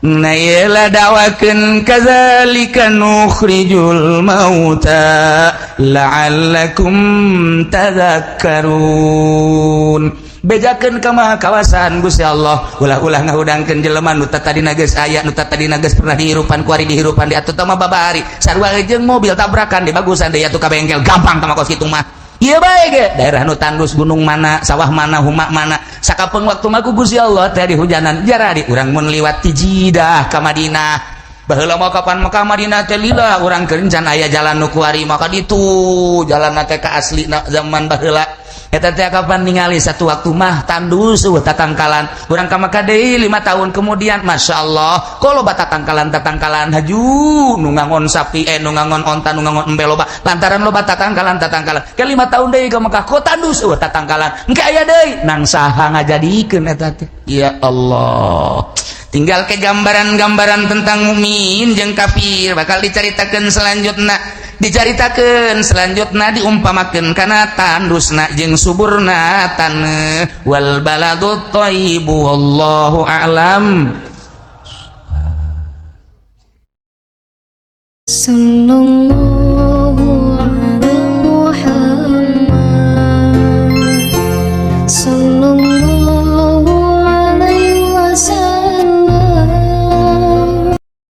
Nah, iyalah dakwakeun, kadzalika nukhrijul mauta la'allakum tadhakkarun. Bejakeun ka maha kawasan Gusti Allah, ulah-ulah ngahudangkeun jelema nu tadina geus aya, nu tadina geus pernah dihirupan kuari, dihirupan di atuh mah babari sarua jeung mobil tabrakan di bagusan deui atuh ka bengkel gampang tah mah kos kitu mah. Iya bae ge daerah nu tandus, gunung mana, sawah mana, huma mana, sakapeung waktu mah ku Gusti Allah teh dihujanan. Jaradi urang mun liwat ti Jidah ka Madinah baheula mah, kapan Mekah Madinah teh lila, urang keur can aya jalan nu kuari maka ditu jalan teh ka asli zaman baheula eta teh. Kapan ningali satu waktu mah tandus, eueuh tatangkalan. Urang ka Mekah deui 5 tahun kemudian, Masya Allah, kalau tatangkalan tatangkalan haju, nu ngangon sapi, eh, nu ngangon onta, nu ngangon embe loba lantaran loba tatangkalan tatangkalan. Ke 5 tahun deui ka Mekah, kok tandus, eueuh tatangkalan, engke aya deui. Nang saha ngajadikeun eta teh? Ya Allah, tinggal ke gambaran-gambaran tentang mukmin jeung kafir bakal dicaritakeun selanjutnya, dicaritakeun selanjutnya, diumpamakeun kana tandusna jeung suburna taneuh. Wal baladut thayyibu, wallahu a'lam. Sallallahu